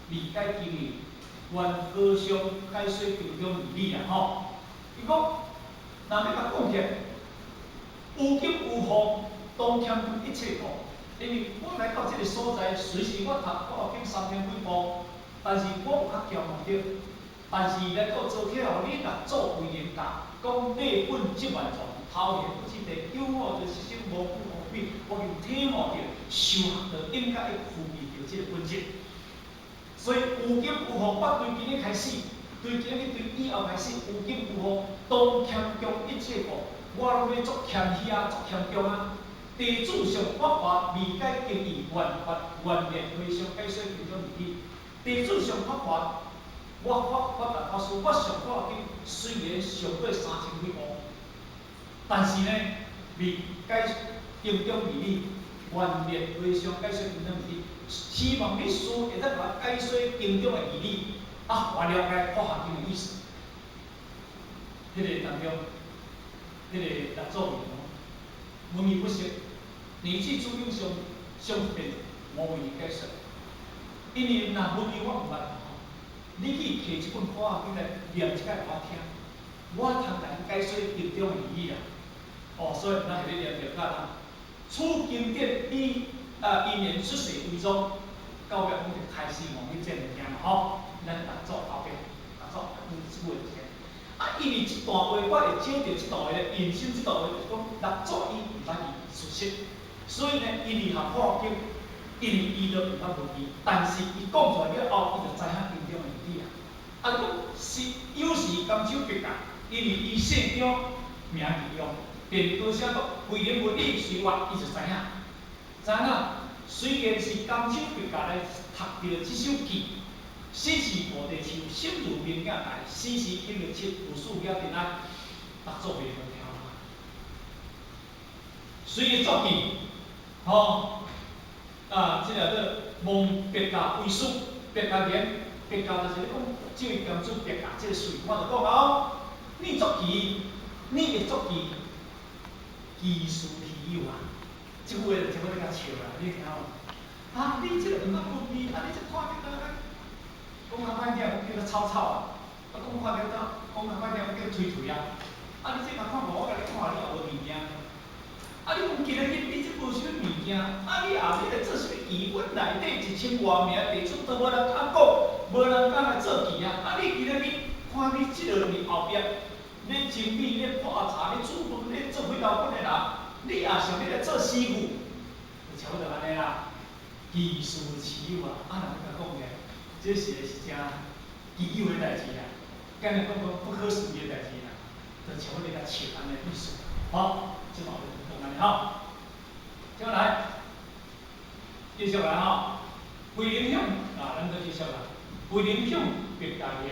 理解經義，願和尚解說經中義理啦吼。伊講，若欲共講起來，有經有福，當謙恭一切故。因為我來到這個所在，隨時我讀法華經三千幾部，但是我有較強嘛對。但是來到做客後，你六祖慧能教，講禮本則萬狀，頭下不置地，有我就是生無久無比，我用體悟著，修學著應該會具備著這個本質。所以有經有福，我對今日開始，對今日對以後開始，有經有福，當謙恭一切故，我攏欲足謙虛啊，足謙恭啊。地主上法華未解經義，願法願滅和尚解說經中義理。地主上法華，我法法達法師，我上法華經雖然上過三千幾部，但是呢，未解經中義理，願滅和尚解說經中義理。希望你師會當共我解說經中的義理，啊，我了解法華經的意思。彼個當中，彼個六祖慧能，問伊不識，年紀諸經上上遍，無為伊解說。因為若問伊我毋捌吼，你去提這本法華經來念一擺予我聽，我通共你解說經中的義理啦。哦，所以咱是咧念著甲啦。此經典以啊因緣出世為宗，到尾講就開始往去這物件嘛吼。咱六祖後壁，六祖講這句話就是。啊，因為這段話，我會找著這段話咧，引申這段話就是講六祖伊毋捌伊事實，所以呢，伊離合法華經，因為伊都毋捌問伊，但是伊講出來了後，伊就知影經中的義理啊。啊，你講是有時甘州別駕，因為伊姓張，名字用，便高聲講，慧能聞已隨話，伊就知影，知影。雖然是甘州別駕來讀著這首偈，死是菩提樹，心如明鏡台，死時起滅七，有事了定愛，六祖袂好聽啊。隨伊作偈，吼，啊，這個叫望別駕為師，別駕言，別駕就是咧講，這位甘州別駕這個喙，我就講哦，你作偈，你會作偈，其師稀有啊！這句話就差不多較笑啦，你聽無？啊，你這個毋捌文字，啊，你這看見啊，講較歹聽，叫做草草啊；啊，講較歹聽，講較歹聽，叫吹吹啊。啊，你這共看無，我共你看你也無物件。啊，你講今仔日你這無啥物物件，啊，你後日來做啥物祈？阮內底一千外名地主都無人敢講，無人敢來做祈啊！啊，你今仔日看你這个伫後壁咧蒸米、咧泡茶、咧煮飯、咧做火頭粉的人，你也想欲來做師傅？就差不多按呢啦。奇事奇有啊！啊，人欲共講起來，這是是誠奇有的代誌啦。敢若講講不可思議的代誌啦，就差不多共笑按呢意思。好，這嘛有講按呢吼。接下來，繼續來吼。慧能向啊，咱閣繼續啦。慧能向別駕言。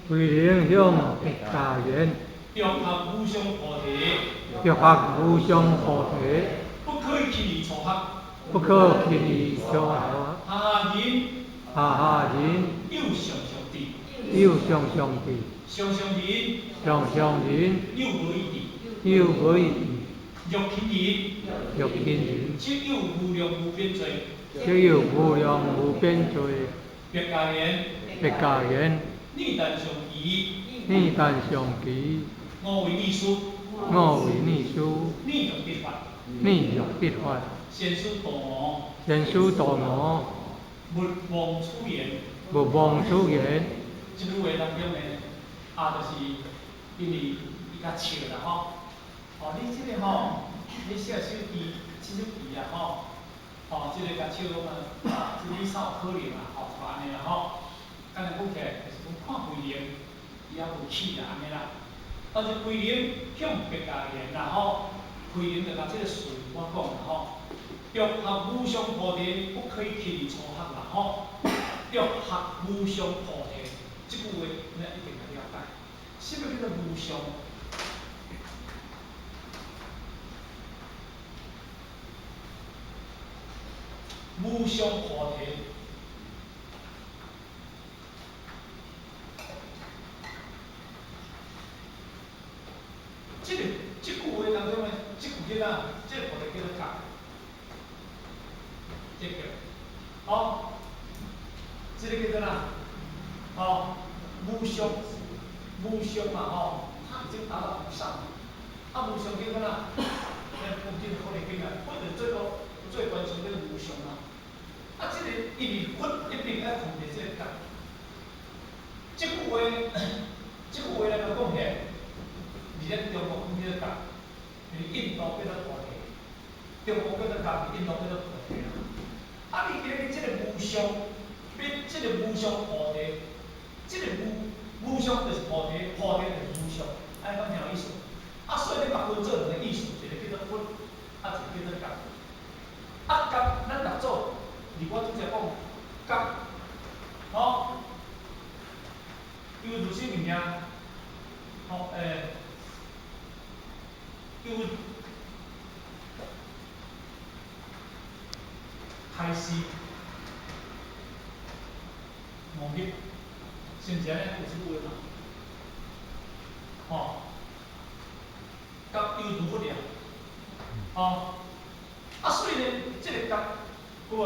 慧能向別駕言。欲學無上菩提。欲學無上菩提。不可以輕易初學。不可輕易初學。下下人。下下人。有上上智。有上上智。上上人。上上人。有無異智。有無異智。欲輕人。欲輕人。則有無量無邊罪。則有無量無邊罪。別駕言。別駕言。逆但上祈。逆但上祈。我為逆師。我為逆師。逆欲得法。逆欲得法。先師度我。先師度我。勿忘此言。勿忘此言。這句話當中呢，啊，就是因為伊較笑啦吼。哦，你這个吼，你寫首詩，這首詞啊吼，哦，這個共笑講啊，這個你煞有可能啊，吼，就按呢啦吼。敢若講起來，就是講看慧能，伊猶無起啦，按呢啦。但是慧能向別駕言啦吼，慧能就共這個事我講啦吼。欲學無上菩提，不可以輕易初學啦吼。欲學無上菩提，這句話咱一定愛了解。啥物叫做無上？無上菩提，這個這句話當中呢，這句叫啥？這個菩提叫做覺，這個，哦，這個叫做啥？哦，無上，無上嘛吼，它已經達到無上。啊，無上叫做啥？咱講這個可能經啊，佛就做過做完成這個無上啊。啊，這個因為佛一定愛控制這個覺。這句話，這句話來講起來，佇咱中國講這個覺，佇印度叫做菩提，中國叫做覺，印度叫做菩提啦。啊，你今日這個無上，欲這個無上菩提，這個無無上就是菩提，菩提就是無上，按呢講誠有意思。啊，所以你共分做兩個意思，一個叫做佛，啊，一個叫做覺。啊，覺，咱六祖，佇我拄才講，覺，吼，猶如啥物件？吼，猶開示五入，是毋是按呢？有這句話嘛？吼，覺猶如佛爾，吼，啊，所以呢，這個覺，有無？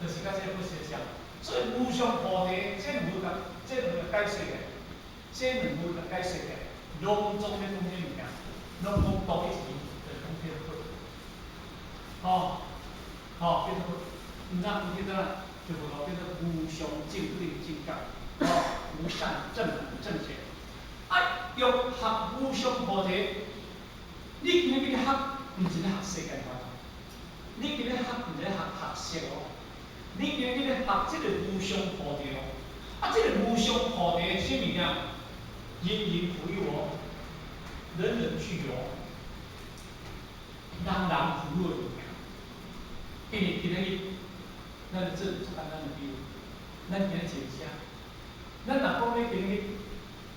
就是佮這個佛相像。所以無上菩提，這兩句共這兩個解釋的，這兩句共解釋的，攏總咧講啥物件？攏講同一時，就是講這個佛。吼，吼，叫做佛。毋知有叫做啥？就無叫做無上正等正覺，吼，無上正等正覺。啊，欲學無上菩提，你今日欲學，毋是咧學世間法，你今日學毋是咧學學識哦，你今日咧學這個無上菩提哦。啊，這個無上菩提啥物件？人人富有哦，人人具有，人人富有的物件。因為今日，咱做足簡單的比喻，咱今日坐車，咱若講欲今日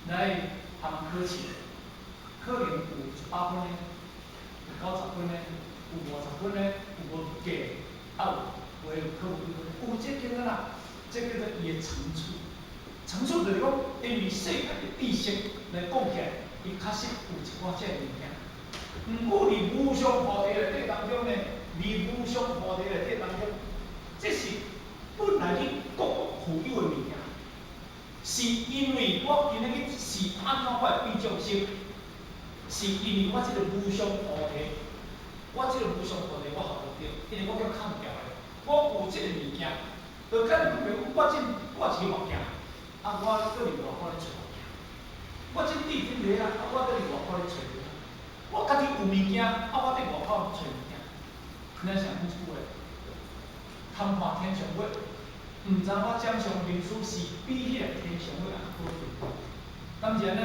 來通考試，可能有100分的，有90分的，有50分的，有無及格，啊有有的考無幾分，有這叫做啥？這叫做伊的層次。層次就是講，因為世間的知識來講起來，伊確實有一寡這个物件。毋過佇無上菩提內底當中呢，佇無上菩提內底當中，這是本來你各國富有的物件，是因為我今日是按怎我會變眾生，這個無上菩提，我這個無上菩提我學無著，因為我叫砍掉的，我有這個物件，就敢若講我這我一個目鏡，啊，我閣佇外口咧揣目鏡，我這智真佇遐，啊，我閣佇外口咧揣物件，我家己有物件，啊，我佇外口揣物件，咱想講這句話，貪看天上月，毋知我掌上明珠是比彼个天上月還寶貴，敢是按呢？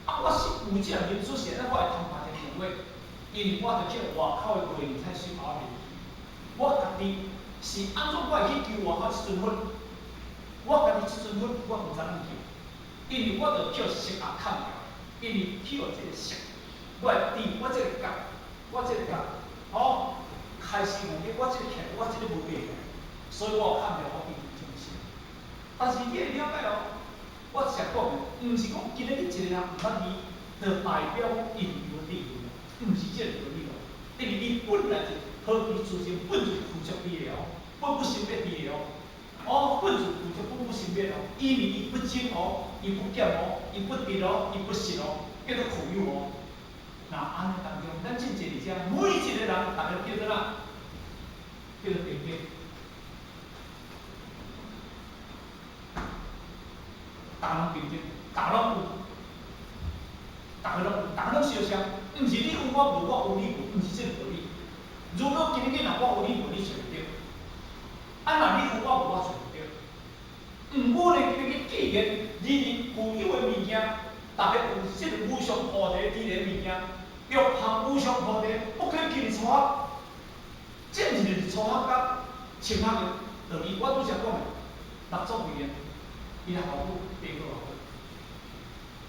啊，我是有這个明珠是按怎我會貪看天上月？因為我著去外口的月亮菜水頭仔面去，我家己是按怎我會去求外口這尊佛？我家己這尊佛我毋知按怎求，因為我著叫色也砍掉，因為去予這個色，我的智，我這個覺，我這個覺，吼，開始問我這個起，我這個無變，所以我有砍掉我變成眾生。但是你會了解哦，我直講的，毋是講今日你一個人毋捌字，就代表因有智慧，毋是這個道理哦。因為伊本來就何其自性本就具足佇的哦，本不生滅佇的哦。哦，本自具足，本不生滅哦。因為伊不增哦，伊不減哦，伊不得哦，伊不失哦，叫做苦有哦。那按呢當中，咱真濟佇遮，每一個人，逐家叫做啥？叫做平等。逐家攏平等，逐家攏有，逐家攏有，逐家攏相像，毋是你有我無，我有你無，毋是這個道理。如果今日若我有你無，你揣毋著；啊，若你有我無，我揣毋著。毋過呢，今日既然人人具有的物件，逐家有這個無上菩提智的物件，欲行無上菩提，不可輕易初學。這毋是初學佮深學的道理。我拄才講的，六祖慧能，伊學久爬過偌好，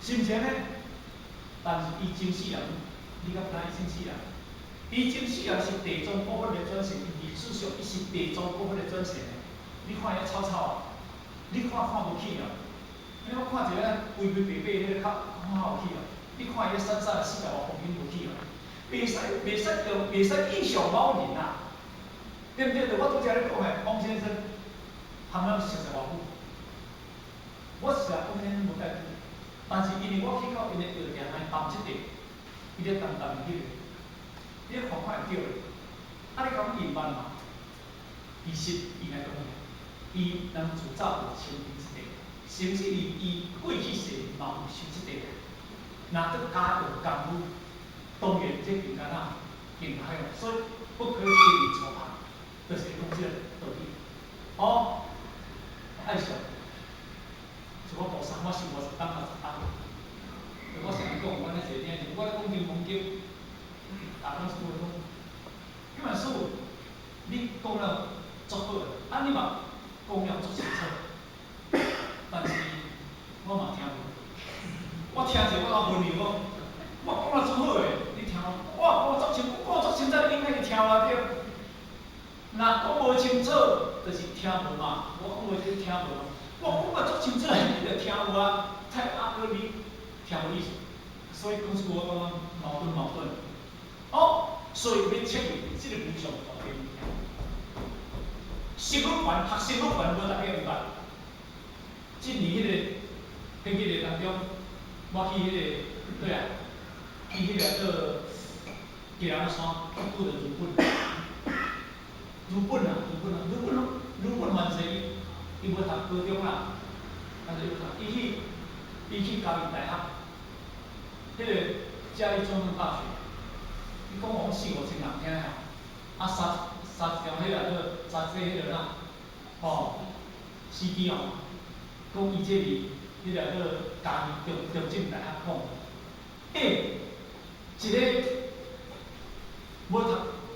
是毋是按呢？但是伊前世人，你敢知伊前世人？伊前世人是地藏菩薩的轉世，伊歷史上伊是地藏菩薩的轉世呢。你看伊遐草草啊，你看看無起啊？你我看一個肥肥白白彼個較看較有起啊？你看伊遐瘦瘦的40外公斤無起啊？袂使袂使用袂使印象某人啊，對毋對？就我拄才咧講的，王先生，含了熟識偌久？我實在王先生無介久，但是因為我去到𪜶的藥店來擔這塊，伊咧擔擔彼個，你咧看看會著咧。啊，你講伊毋捌嘛？其實伊來講，伊人自早就清貧這塊，甚至於伊過去世嘛有修這塊。若閣加用功夫，當然這更加哪更較用，所以不可輕易初學，就是講這個道理。哦，愛上，像我菩薩，我修50冬60冬。我成日講，阮咧坐頂，我咧講金剛經，逐工師父講，彼本書你講了足好，啊你嘛講了足清楚，但是我嘛聽無。我聽者我老分量講，我講了足好的，你聽無？我講足清，我講足清楚，你應該是聽無對。若講無清楚，就是聽無嘛。我講無清楚聽無。我講甲足清楚，你就聽有啊。太阿哥你聽無意思，所以講出我感覺矛盾矛盾。哦，所以欲徹悟這個無上菩提物件。學問懸，學習問懸，無逐家有捌。這年彼個，彼個當中，我去彼個，對啊，去彼個做基隆山去拄著日本，日本啊，日本啊，日本日本凡勢伊伊無讀高中啦，但是有讀，伊去伊去嘉義大學，彼個嘉義中正大學，伊講講四五千人聽啊，啊三三一條彼個做三個彼個哪，吼，CD 哦，講伊這是彼個做嘉義中中正大學講，欸，一個無讀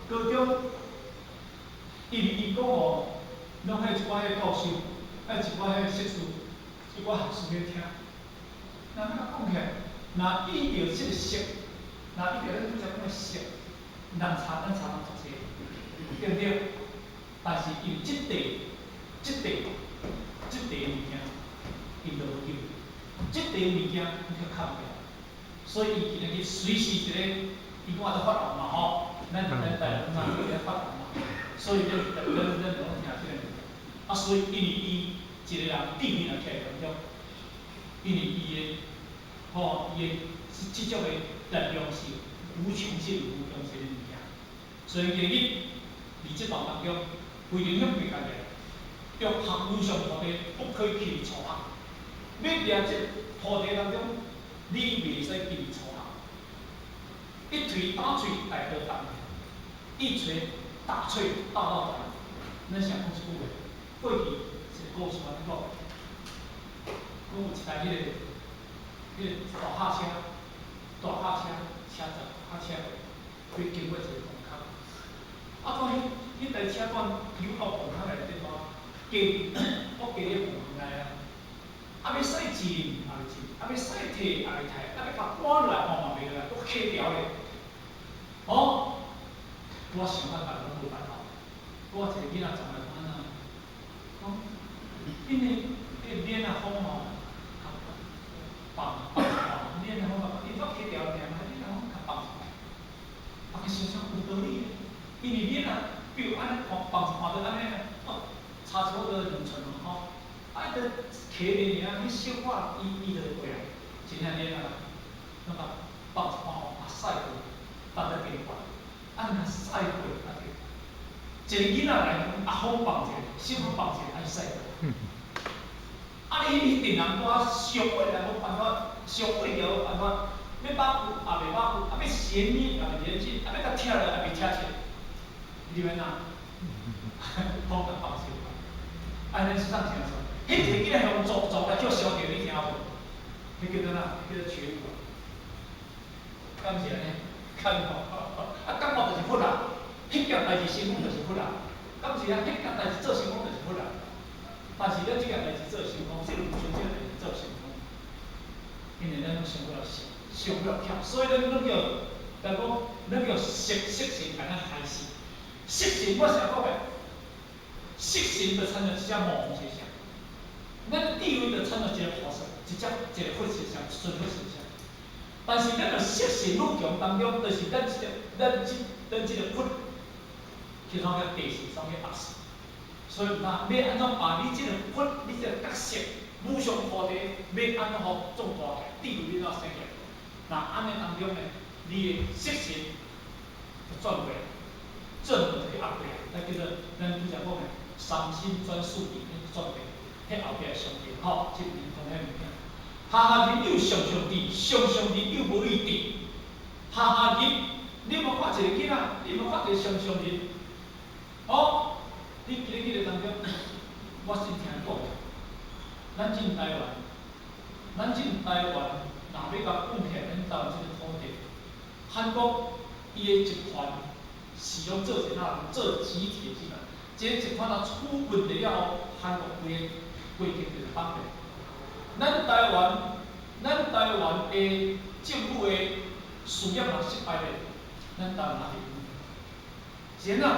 高中，伊伊講哦，攏彼一寡彼教授，彼一寡彼碩士，一寡學士咧聽。若欲講起來，若依著這個色，若依著咱拄才講的色，人差咱差當足濟，對毋對？但是因為這塊、這塊、這塊物件，𪜶就無救，這塊物件伊較較袂所以伊今日隨時一個，伊講做發紅嘛吼，咱咱台灣嘛叫發紅嘛，所以咱咱咱攏聽這個物件。啊，所以因為伊一個人智慧若起來當中，因為伊的吼，伊的這種的力量是有無窮盡、無窮盡的物件。所以今日佇這段當中，非常向別家嘅，欲學無上菩提，不可以去初學。欲掠這菩提當中，你袂使去初學。一錘打碎大道動，一錘打碎大道斷。咱想講一句話，過去一個故事按呢講，講有一台彼個大客車，大客車車載客車欲經過一個洞口，啊，講彼台車管游到洞口內底怎？加閣加咧洞內啊，啊欲駛進也袂進，啊欲駛退也袂退，啊欲共趕落來吼嘛袂落來，閣卡牢咧。哦，我想啊，逐個攏無辦法。我一個囡仔走來講按怎？講，因為彼個鏈仔風吼，較放放吼，鏈仔風嘛，伊煞卡牢爾，鏈仔風較放一擺。逐家想想有道理的，因為鏈仔比如按呢放放一半就按呢，哦，差差不多2寸嘛吼，啊，就卡咧爾，彼小可伊伊就過來，真正鏈仔，那個放一半吼，啊，駛過，放得加懸，啊，若駛過啊對。一個囡仔來講，啊風放一個，小可放一個，啊伊駛過。啊你彼陣人拄仔上尾來無辦法，上尾就無辦法，欲把握也袂把握，啊欲銜接也袂連接，啊欲共拆落也袂拆切，你欲按怎？風共放小可，按呢是上聽說，彼一個囡仔向撞撞來叫燒著，你聽無？彼叫做哪？叫做覺悟。敢是按呢？敢無？啊，感覺就是佛啊！彼件代誌成功就是佛啊！敢是啊？彼件代誌做成功就是佛啊！但是咱這件代誌做成功，這個無像這個代誌做成功，因為咱攏傷過了熟，傷過了巧，所以咱攏叫，咱講，咱叫色色神共咱害死。色神我成日講的，色神就親像一隻魔王形象，咱智慧就親像一個菩薩，一隻一個佛形象，一尊佛形象。但是咱若色神愈強當中，就是咱這個咱這咱這個佛，去創叫地勢，創叫壓死。所以若欲按怎把你這個佛，你這個角色，無上菩提，欲按怎予壯大起來，智慧欲按怎生起來？若按呢當中呢，你的色神就轉過來，轉就去壓過來，那叫做咱拄才講的三心轉四智，轉變，彼後壁上帝吼，這邊講遐物件。下下入又常常智，常常智又無意智。下下入，你無看一個囡仔，你無看一個常常入，哦，你今日這個當中，我先聽講，咱進台灣，咱進台灣，若欲共放起來，咱台灣這個土地，韓國伊的集團是攏做一啥？做集體的集團，這個集團若出問題了後，韓國規个規間就放掉。咱台灣，咱台灣的政府的事業若失敗咧，咱台灣也是。是按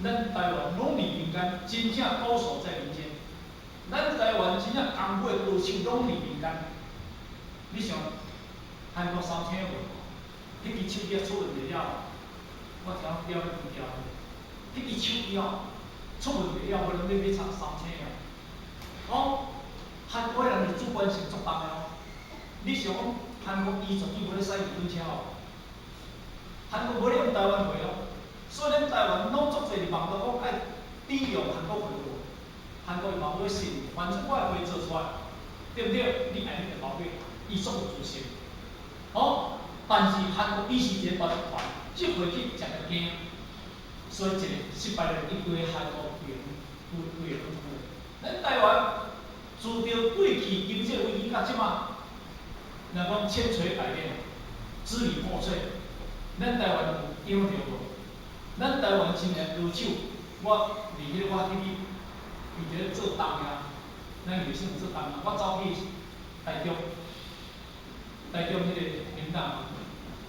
怎？咱台灣攏佇民間，真正高手在民間。咱台灣真正功夫的高手攏佇民間。你想，韓國三星無？彼支手機出問題了，我聽講掉欲關掉。彼支手機哦，出問題了，無人欲買三星啊。哦，韓國人是主觀性足重的哦。你想講韓國伊絕對無咧駛日本車哦，韓國無咧用台灣貨哦，所以咱台灣攏足濟網路講愛抵用韓國貨無？韓國伊嘛無咧信，反正我的貨做出來，對毋對？你愛買就買，伊足有自信。哦，但是韓國伊是一個大集團，這回去誠著驚，所以一個失敗了，伊規個韓國規個規個攏總咱台灣自著過去經濟危機到這馬，若講千錘百煉，支離破碎，咱台灣有影著無？咱台灣真濟高手，我佇彼個我去伊佇咧做銅啊，咱藥廠做銅啊，我走去台中，台中彼個平港，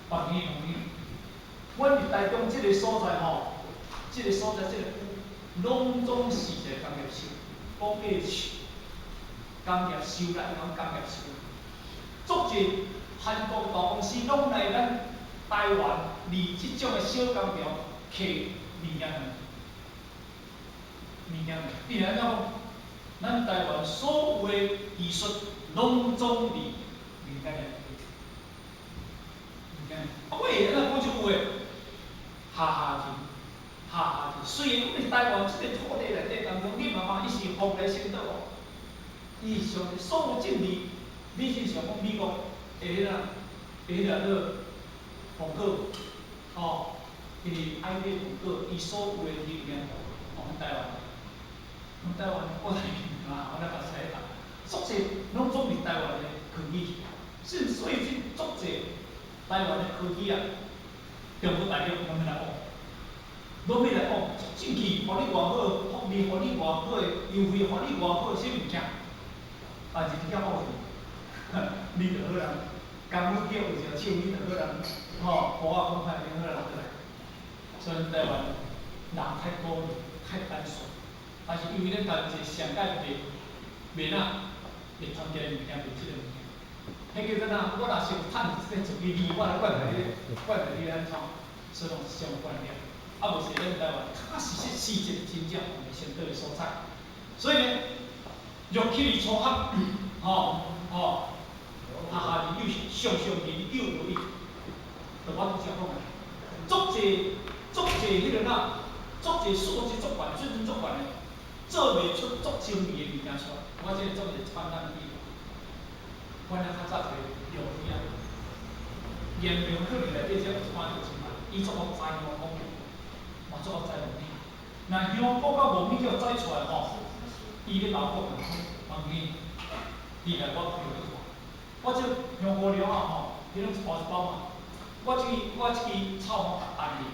北園農場，阮佇台中這個所在吼，這個所在這個區，攏總是一個工業區，講價收，工業收啦，講工業收。足濟韓國大公司攏來咱台灣，佇這種的小工廠客物件，物件，你按怎講？咱台灣所有的技術攏總佇民間內底，物件。件。啊，我會按怎講這句話？下下人，下下人。雖然講佇台灣這个土地內底當中，你嘛看伊是福利先導哦，伊是上所有政治，你是想講美國會彼個，會彼個做蘋果，吼，因為愛買蘋果，伊所有的物件，吼，台灣，阮台灣我來啊，我來甲使啊，足濟攏總佇台灣的科技，所以這足濟台灣的科技啊，中國大陸攏欲來講，攏欲來講，進去，予你偌好，福利予你偌好的優惠，予你偌好啥物件，但是你叫講你就好人，工夫叫有一個手，你就好人，吼，話我講歹，你好人落來。所以台灣人太多太單純，但是因為咱台灣是上界袂袂哪會團結的物件，袂這个物件。彼叫做哪？我若是有趁這個一支字，我來管著你，管著你按怎？所以講相關聯。啊，無是咱台灣確實是是一個真正紅的先導的所在。所以呢，若起佇初學，吼吼，下下人又上上人又有意，就我拄才講的，足濟足濟彼个哪，足濟素質足懸、水準足懸的，做袂出足精美的物件出來。我這個做一個簡單的比喻，阮遐較早一个廖飛啊，嚴明可能內底才有一擺就真歹，伊足會栽香菇，嘛足會栽玉米。若香菇佮玉米叫栽出來吼，伊咧老講講，問伊，你來我開你看，我這香菇料啊吼，彼攏一包一包嘛，我這支草吼按去，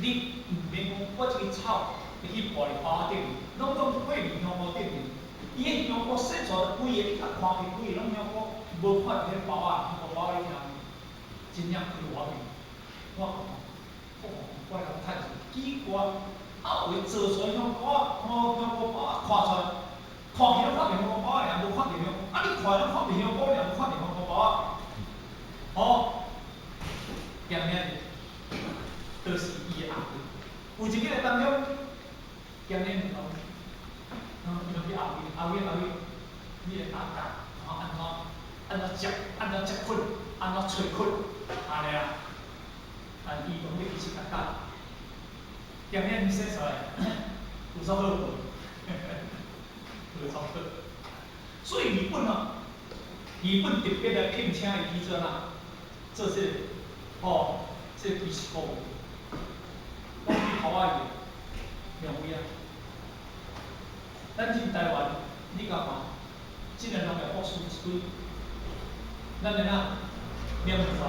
你毋免講，我這支草會去跋佇包仔頂面，攏總配佇香菇頂面。伊的香菇洗出來，規個你甲看去，規個攏香菇，無看著彼包仔，香菇包仔你聽，真正開我面，我講，哦，我來趁錢，奇怪，啊有的做出來香菇仔，吼香菇包仔看出來，看起來看著香菇包仔爾，無看著香，啊你看攏看著香菇爾，無看著香菇包仔，吼，驗命就是伊的後輩。有一日當中，今日講，伊就去後面，後面後面，你會打架，然後按怎按怎接，按怎接捆，按怎揣捆，按呢啊，但伊講你其實較教，今日生出來有啥好無？有啥好？所以日本啊，日本特別來聘請伊去做哪？做這個，吼，這個技術顧問。講去頭仔伊，兩位啊。咱進台灣，你共看，這个農業博士一堆，咱的哪，念出來，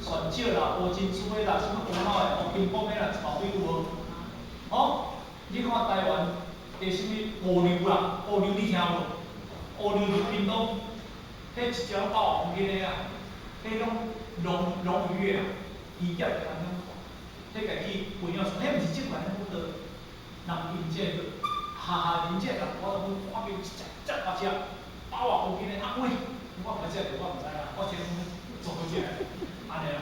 啥物選石啦、烏珍珠的啦、啥物烏腦的、烏金箔的啦，一大堆有無？哦，你看台灣的啥物烏溜啦，烏溜你聽無？烏溜佇屏東，彼一隻8公斤的啊，彼種龍龍魚啊，魚業的當中，彼家去培養，彼毋是種來彼好多，人因這個下下人這人，我都看見一隻隻八隻8外公斤的阿妹，我毋食著，我毋知啦，我聽講做好食，按呢啦。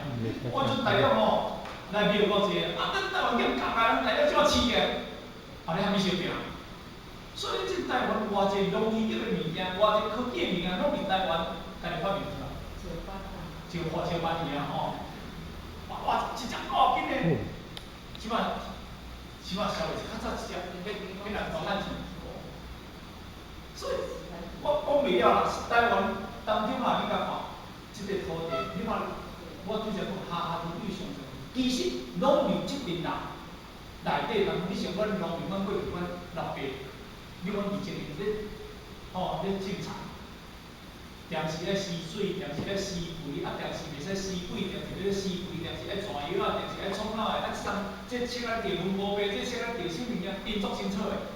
我陣大陸吼來廟國一个，啊，咱台灣叫加加人大陸這麼飼起來，啊，你啥物相拼？所以這台灣偌濟農業的物件，偌濟科技的物件，攏佇台灣家己發明出來。石花石斑魚啊吼，哇，一隻8公斤的，這擺消費較早一隻，彼彼人賺咱錢。所以，我講袂了啦，台灣當中啊，你共看，這個土地，你看，我拄才講下下都對上上，其實攏佇這陣人內底當中，你像阮農民，阮過去阮老爸，你講以前咧，吼咧種菜，定時咧施水，定時咧施肥，啊，定時袂使施肥，定時咧施肥，定時愛蛇藥啊，定時愛創哪的，啊，這這切啊著文無白，這切啊著啥物件，𪜶足清楚的。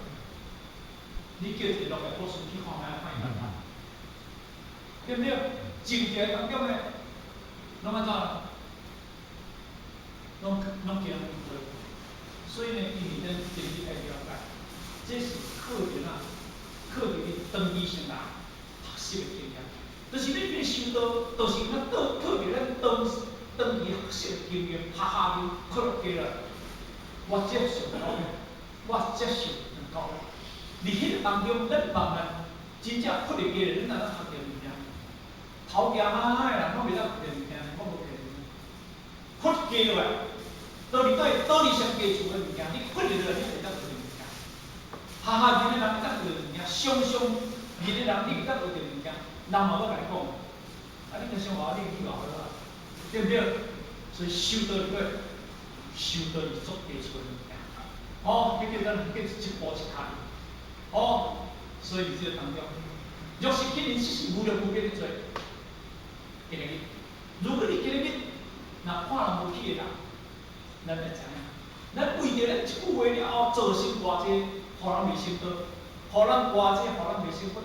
你叫一个農業博士去看覓，看伊按怎，對毋對？種地當中的，攏按怎？攏攏驚所以呢，因為咱真正愛了解，這是靠著哪？靠著你長期生涯學習的經驗。就是你欲修道，就是咱靠靠著咱長長期學習的經驗，下下面刻落去啦。我接受到，我接受能夠。佇彼個當中，咱慢慢真正刻入去，咱才能學著物件。頭行啊的人攏袂當摕物件，我無摕物件。屈過落來，倒佇對倒佇上低厝的物件，你屈入來，你會當摕物件。下下面的人會當摕物件，上上面的人你會當學著物件，人嘛欲共你講，啊，你若傷豪，你去偌好啊，對毋對？所以修道入去，修道是足低厝的物件。哦，彼叫咱叫一步一跤。哦，所以佇這個當中，若是今年這是無量無邊的罪，今日，如果你今日若看人無起的人，咱會知影，咱為著咱一句話了後造成偌濟，予人袂修道，予人偌濟，予人袂修佛。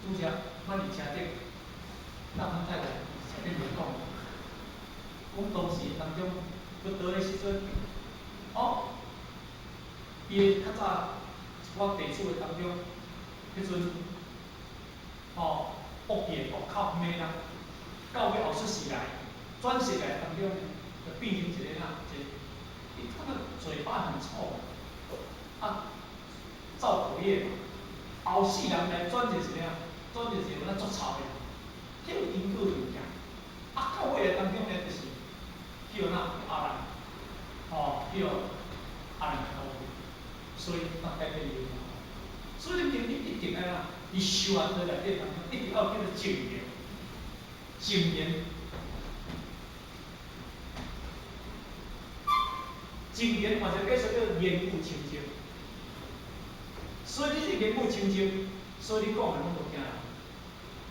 拄才，阮佇車頂，大潘太太車頂就講，講當時當中，佛陀的時陣，哦，伊較早一寡地主的當中，彼陣，哦，惡業惡口罵人，到尾後出世來，轉世來當中呢，就變成一個哪，一個，伊感覺嘴巴很臭，啊，造口業嘛，後世人來轉做一個啊，轉做一個那足臭的，彼個因果物件，啊，到尾來當中呢，就是叫哪阿難，哦，叫阿難陀，所以咱改變伊。所以你你一定愛哪，伊修行的內底當中，一定要叫做證言，證言，證言或者解說叫言語清淨。所以你這言語清淨，所以你講的攏無驚人，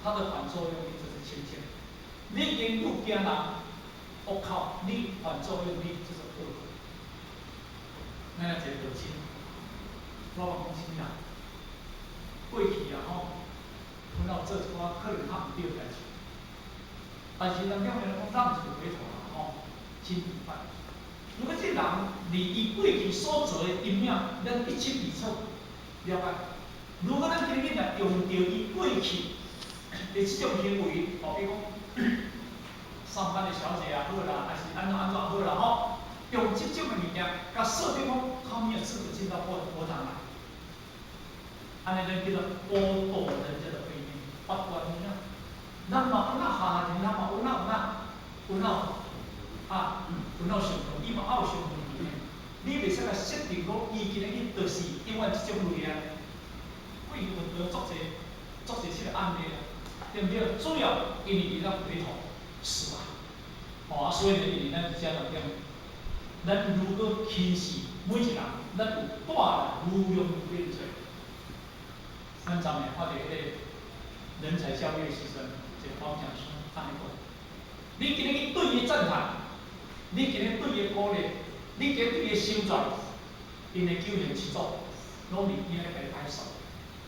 它的反作用力就是清淨。你言語驚人，惡口，你反作用力就是惡。咱來一個道親，我講啥物啦？過去啊吼，阮有做一寡可能較毋對的代誌，但是人講的講浪子回頭啦吼，真明白。如果這人離伊過去所做的陰影，咱一清二楚了解。如果咱今日若用著伊過去的這種行為，吼，比如講上班的小姐也好啦，還是按怎按怎好啦吼，用這種的物件，共設定講，他沒有資格進到佛佛堂來。按呢，咱叫做剝奪人家的慧命，八關啊。咱嘛有那下下人，咱嘛有那有那有那啊，有那相同，伊嘛有相同的。你袂使共設定講，伊今日就是永遠這種類啊。貴有得足濟足濟這個案例啊，對毋對？主要因為伊咱回頭是岸。哦啊，所以呢，因為咱佇遮當中，咱如果輕視每一個人，咱有帶來無量無邊的罪。咱昨暝看著彼個人才教育的時陣，一個方講師按呢講：你今日去對伊讚嘆，你今日對伊鼓勵，你今日對伊相助，𪜶的九賢七祖，攏佇邊仔咧共你拍手，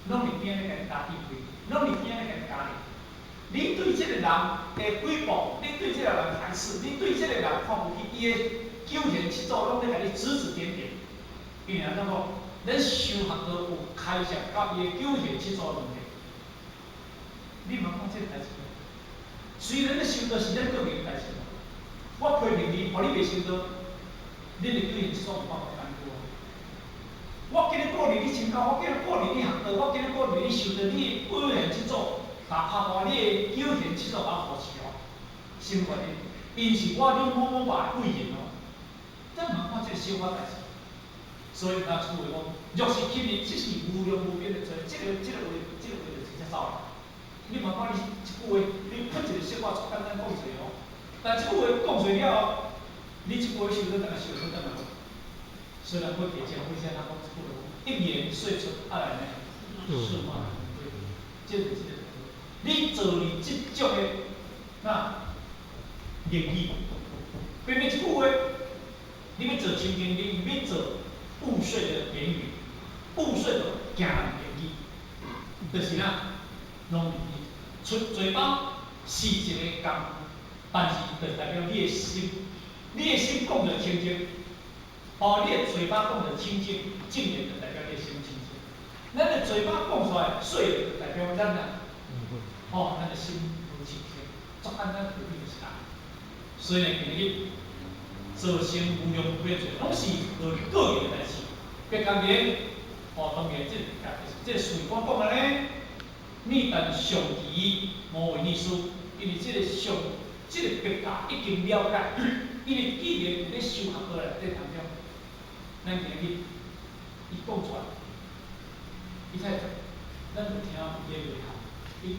攏佇邊仔咧共你加智慧，攏佇邊仔咧共你加力。你對這個人的誹謗，你對這個人排斥，你對這個人看無起，伊的九賢七祖攏咧共你指指點點。因為按怎講？咱修學道有開設佮伊的九賢七祖問題，你毋通講這個代誌。雖然咧修道是咱個人的代誌，我批評你，予你袂修道，恁的九賢七祖有辦法干預。我今日鼓勵你清教，我今日鼓勵你學道，我今日鼓勵你修道，你的九賢七祖，打拍大，你的九賢七祖共我扶持哦，心願的，𪜶是我恁某某爸的貴人哦。咱毋通看這個小可代誌。所以咱厝話講，若是今日，這是無量無邊的罪，這個話，這個話就真正走啦。你毋看你一句話，你噴一個小可足簡單講出來哦，但這句話講出來了後，你這句話想倒轉來，想倒轉來。雖然過去政府先咱講這句話，一言說出啊來呢，四萬對，這就是這個。你做你這種的那言語，偏偏這句話，你欲做清淨，你欲做誤說的言語，誤說的驚人言語，就是哪，攏是出嘴巴是一個工，但是就代表你的心，你的心講著清淨，哦，你的嘴巴講著清淨，正言就代表你的心清淨。咱的嘴巴講出來，說就代表咱啊，哦，咱的心無清淨，足簡單道理就是按呢。所以呢，今日造成無量無邊罪，攏是個個人的代誌。別講人，哦，當然這個這個事我講的呢，你但上其無為意思，因為這個上，這個別家已經了解，因為既然有咧修學過來這當中，咱今日伊講出來，伊才咱就聽伊的話，伊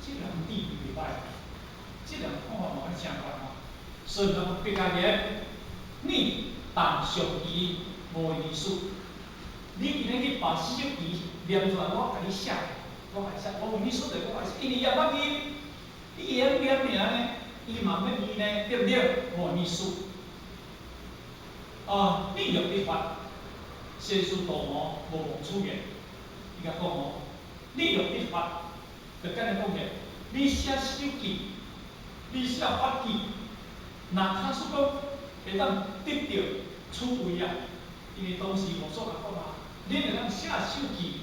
這人智慧袂歹，這人看法嘛正懸吼，所以咱別家言，你但上其無為意思，你今日去把四首詞念出來，我共你寫。我共你寫，我問你說的，我共你寫，因為伊也捌念，伊會曉念爾呢，伊嘛免念呢，對毋對？無意思。啊，你欲得法，先師度魔無忘此言，伊共講哦，你欲得法，就簡單講起，你寫手記，你寫法記，若假使講會當得著此位啊，因為當時佛祖共講啊，你會當寫手記，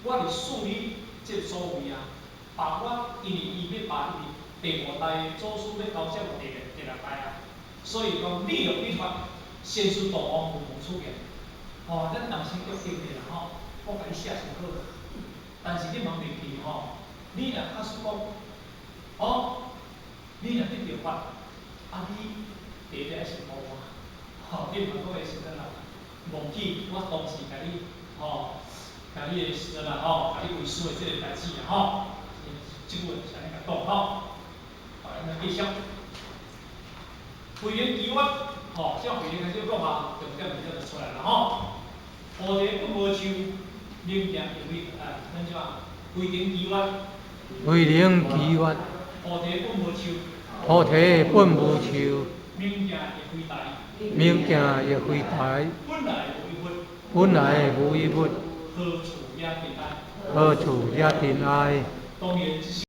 我就賜你這個所位啊，把我因為伊欲把伊第五代的祖師欲交接予第六代啊，所以講你欲得法，先師度魔無忘此言。吼，咱人生約定的啦吼，我共你寫上好，但是你茫袂記吼，你若假使講，哦，你若得著法，啊你第一愛先報我，吼，你毋通閣會時陣啦，忘記我當時共你吼，共你的時陣啦吼，共你為師的這個代誌啦吼，這句話是按呢共講吼，好，咱來繼續。慧能祈願，吼，像慧能開始講啊，重點就出來啦吼。菩提本無樹，明鏡亦非台，咱怎啊？慧能祈願。慧能祈願。菩提本無樹。菩提本無樹。明鏡亦非台。明鏡亦非台。本來無一物。本來無一物。何處惹塵埃？何處惹塵埃？當然。